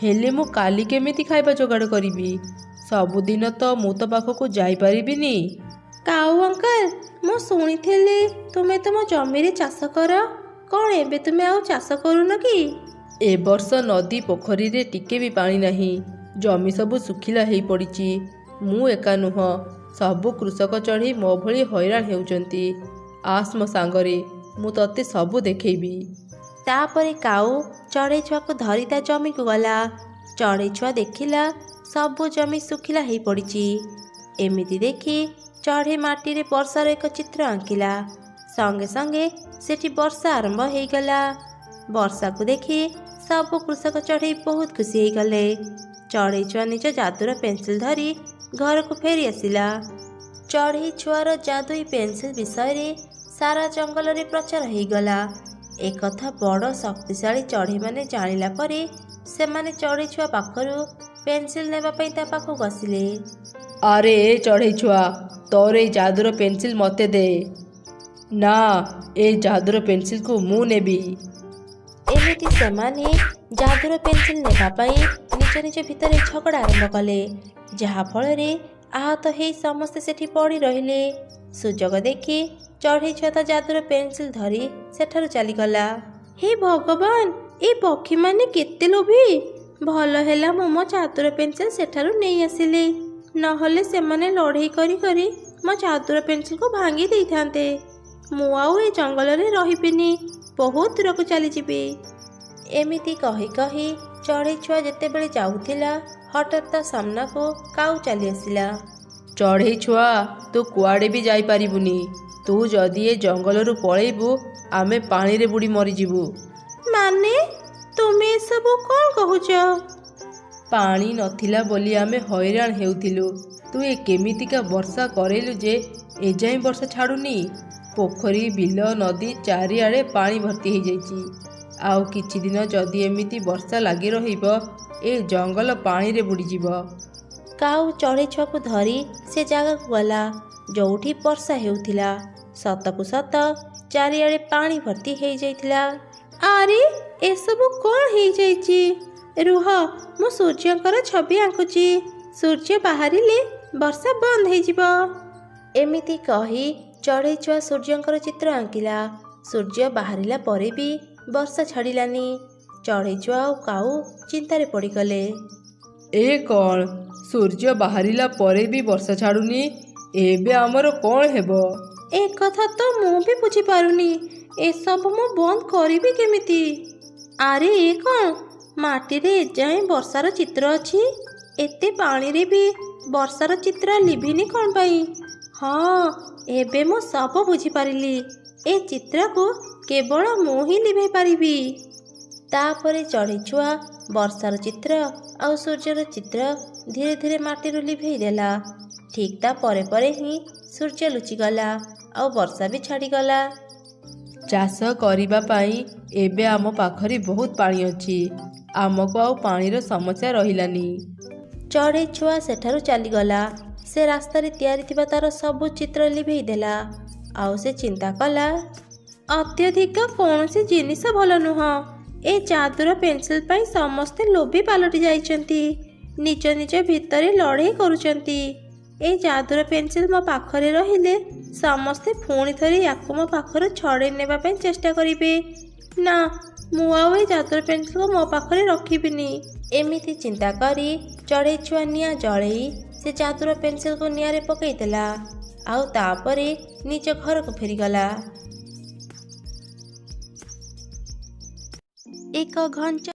ହେଲେ ମୁଁ କାଲି କେମିତି ଖାଇବା ଯୋଗାଡ଼ କରିବି? ସବୁଦିନ ତ ମୁଁ ତୋ ପାଖକୁ ଯାଇପାରିବିନି। କାଉ ଅଙ୍କଲ, ମୁଁ ଶୁଣିଥିଲି ତୁମେ ତୁମ ଜମିରେ ଚାଷ କର। କ'ଣ ଏବେ ତୁମେ ଆଉ ଚାଷ କରୁନ କି? ଏ ବର୍ଷ ନଦୀ ପୋଖରୀରେ ଟିକେ ବି ପାଣି ନାହିଁ, ଜମି ସବୁ ଶୁଖିଲା ହେଇ ପଡ଼ିଛି। ମୁଁ ଏକା ନୁହଁ, ସବୁ କୃଷକ ଚଢ଼େଇ ମୋ ଭଳି ହଇରାଣ ହେଉଛନ୍ତି। ଆସ ମୋ ସାଙ୍ଗରେ, ମୁଁ ତତେ ସବୁ ଦେଖେଇବି। ତାପରେ କାଉ ଚଢ଼େଇ ଛୁଆକୁ ଧରି ତା ଜମିକୁ ଗଲା। ଚଢ଼େଇ ଛୁଆ ଦେଖିଲା ସବୁ ଜମି ଶୁଖିଲା ହେଇ ପଡ଼ିଛି। ଏମିତି ଦେଖି ଚଢ଼େଇ ମାଟିରେ ବର୍ଷାର ଏକ ଚିତ୍ର ଆଙ୍କିଲା। ସଙ୍ଗେ ସଙ୍ଗେ ସେଠି ବର୍ଷା ଆରମ୍ଭ ହେଇଗଲା। ବର୍ଷାକୁ ଦେଖି ସବୁ କୃଷକ ଚଢ଼େଇ ବହୁତ ଖୁସି ହେଇଗଲେ। ଚଢ଼େଇ ଛୁଆ ନିଜ ଯାଦୁର ପେନ୍ସିଲ୍ ଧରି ଘରକୁ ଫେରି ଆସିଲା। ଚଢ଼େଇ ଛୁଆର ଯାଦୁଇ ପେନ୍ସିଲ୍ ବିଷୟରେ ସାରା ଜଙ୍ଗଲରେ ପ୍ରଚାର ହେଇଗଲା। ଏକଥା ବଡ଼ ଶକ୍ତିଶାଳୀ ଚଢ଼େଇମାନେ ଜାଣିଲା ପରେ ସେମାନେ ଚଢ଼େଇ ଛୁଆ ପାଖରୁ ପେନ୍ସିଲ୍ ନେବା ପାଇଁ ତା ପାଖକୁ ଆସିଲେ। ଆରେ ଏ ଚଢ଼େଇ ଛୁଆ, ତୋର ଏଇ ଯାଦୁର ପେନ୍ସିଲ୍ ମୋତେ ଦେ। ନା, ଏ ଯାଦୁର ପେନ୍ସିଲ୍କୁ ମୁଁ ନେବି। ଏମିତି ସେମାନେ ଯାଦୁର ପେନ୍ସିଲ୍ ନେବା ପାଇଁ ନିଜ ନିଜ ଭିତରେ ଝଗଡ଼ା ଆରମ୍ଭ କଲେ, ଯାହାଫଳରେ ଆହତ ହେଇ ସମସ୍ତେ ସେଠି ପଡ଼ି ରହିଲେ। ସୁଯୋଗ ଦେଖି ଚଢ଼େଇ ଛୁଆ ତା ଯାଦୁର ପେନ୍ସିଲ୍ ଧରି ସେଠାରୁ ଚାଲିଗଲା। ହେ ଭଗବାନ, ଏ ପକ୍ଷୀମାନେ କେତେ ଲୋଭୀ! ଭଲ ହେଲା ମୁଁ ମୋ ଯାଦୁର ପେନ୍ସିଲ୍ ସେଠାରୁ ନେଇ ଆସିଲି, ନହେଲେ ସେମାନେ ଲଢ଼େଇ କରି କରି ମୋ ଯାଦୁର ପେନ୍ସିଲ୍କୁ ଭାଙ୍ଗି ଦେଇଥାନ୍ତେ। ମୁଁ ଆଉ ଏ ଜଙ୍ଗଲରେ ରହିବିନି, ବହୁତ ଦୂରକୁ ଚାଲିଯିବି। ଏମିତି କହି କହି ଚଢ଼େଇ ଛୁଆ ଯେତେବେଳେ ଯାଉଥିଲା, ହଠାତ୍ ତା ସାମ୍ନାକୁ କାଉ ଚାଲି ଆସିଲା। ଚଢ଼େଇ ଛୁଆ, ତୁ କୁଆଡ଼େ ବି ଯାଇପାରିବୁନି। ତୁ ଯଦି ଏ ଜଙ୍ଗଲରୁ ପଳେଇବୁ, ଆମେ ପାଣିରେ ବୁଡ଼ି ମରିଯିବୁ। ମାନେ, ତୁମେ ଏସବୁ କ'ଣ କହୁଛ? ପାଣି ନଥିଲା ବୋଲି ଆମେ ହଇରାଣ ହେଉଥିଲୁ। ତୁ ଏ କେମିତିକା ବର୍ଷା କରେଇଲୁ ଯେ ଏଯାଏଁ ବର୍ଷା ଛାଡ଼ୁନି। ପୋଖରୀ, ବିଲ, ନଦୀ ଚାରିଆଡ଼େ ପାଣି ଭର୍ତ୍ତି ହେଇଯାଇଛି। ଆଉ କିଛି ଦିନ ଯଦି ଏମିତି ବର୍ଷା ଲାଗି ରହିବ, ଏ ଜଙ୍ଗଲ ପାଣିରେ ବୁଡ଼ିଯିବ। କାଉ ଚଢ଼େଇ ଛୁଆକୁ ଧରି ସେ ଜାଗାକୁ ଗଲା ଯୋଉଠି ବର୍ଷା ହେଉଥିଲା। ସତକୁ ସତ ଚାରିଆଡ଼େ ପାଣି ଭର୍ତ୍ତି ହେଇଯାଇଥିଲା। ଆରେ, ଏସବୁ କ'ଣ ହେଇଯାଇଛି? ରୁହ, ମୁଁ ସୂର୍ଯ୍ୟଙ୍କର ଛବି ଆଙ୍କୁଛି। ସୂର୍ଯ୍ୟ ବାହାରିଲେ ବର୍ଷା ବନ୍ଦ ହେଇଯିବ। ଏମିତି କହି ଚଢ଼େଇ ଛୁଆ ସୂର୍ଯ୍ୟଙ୍କର ଚିତ୍ର ଆଙ୍କିଲା। ସୂର୍ଯ୍ୟ ବାହାରିଲା ପରେ ବି ବର୍ଷା ଛାଡ଼ିଲାନି। ଚଢ଼େଇ ଛୁଆ ଆଉ କାଉ ଚିନ୍ତାରେ ପଡ଼ିଗଲେ। ଏ କ'ଣ? ସୂର୍ଯ୍ୟ ବାହାରିଲା ପରେ ବି ବର୍ଷା ଛାଡ଼ୁନି। ଏବେ ଆମର କ'ଣ ହେବ? ଏ କଥା ତ ମୁଁ ବି ବୁଝିପାରୁନି। ଏସବୁ ମୁଁ ବନ୍ଦ କରିବି କେମିତି? ଆରେ, ଏ କ'ଣ? ମାଟିରେ ଏଯାଏଁ ବର୍ଷାର ଚିତ୍ର ଅଛି। ଏତେ ପାଣିରେ ବି ବର୍ଷାର ଚିତ୍ର ଲିଭିନି କ'ଣ ପାଇଁ? ହଁ, ଏବେ ମୁଁ ସବୁ ବୁଝିପାରିଲି। ଏ ଚିତ୍ରକୁ କେବଳ ମୁଁ ହିଁ ଲିଭେଇ ପାରିବି। ତାପରେ ଚଢ଼େଇ ଛୁଆ ବର୍ଷାର ଚିତ୍ର ଆଉ ସୂର୍ଯ୍ୟର ଚିତ୍ର ଧୀରେ ଧୀରେ ମାଟିରୁ ଲିଭେଇ ଦେଲା। ଠିକ୍ ତା ପରେ ପରେ ହିଁ ସୂର୍ଯ୍ୟ ଲୁଚିଗଲା ଆଉ ବର୍ଷା ବି ଛାଡ଼ିଗଲା। ଚାଷ କରିବା ପାଇଁ ଏବେ ଆମ ପାଖରେ ବହୁତ ପାଣି ଅଛି। ଆମକୁ ଆଉ ପାଣିର ସମସ୍ୟା ରହିଲାନି। ଚଢ଼େଇ ଛୁଆ ସେଠାରୁ ଚାଲିଗଲା। ସେ ରାସ୍ତାରେ ତିଆରି ଥିବା ତାର ସବୁ ଚିତ୍ର ଲିଭେଇ ଦେଲା। ଆଉ ସେ ଚିନ୍ତା କଲା, ଅତ୍ୟଧିକ କୌଣସି ଜିନିଷ ଭଲ ନୁହଁ। ଏ ଯାଦୁର ପେନ୍ସିଲ୍ ପାଇଁ ସମସ୍ତେ ଲୋଭୀ ପାଲଟି ଯାଇଛନ୍ତି। ନିଜ ନିଜ ଭିତରେ ଲଢ଼େଇ କରୁଛନ୍ତି। ଏ ଯାଦୁର ପେନ୍ସିଲ୍ ମୋ ପାଖରେ ରହିଲେ ସମସ୍ତେ ପୁଣି ଥରେ ୟାକୁ ମୋ ପାଖରୁ ଛଡ଼େଇ ନେବା ପାଇଁ ଚେଷ୍ଟା କରିବେ। ନା, ମୁଁ ଆଉ ଏ ଯାଦୁର ପେନ୍ସିଲ୍କୁ ମୋ ପାଖରେ ରଖିବିନି। ଏମିତି ଚିନ୍ତା କରି ଚଢ଼େଇ ଛୁଆ ନିଆଁ ଜଳେଇ ସେ ଯାଦୁର ପେନ୍ସିଲ୍କୁ ନିଆଁରେ ପକେଇ ଦେଲା ଆଉ ତାପରେ ନିଜ ଘରକୁ ଫେରିଗଲା। ଏକ ଘଞ୍ଚ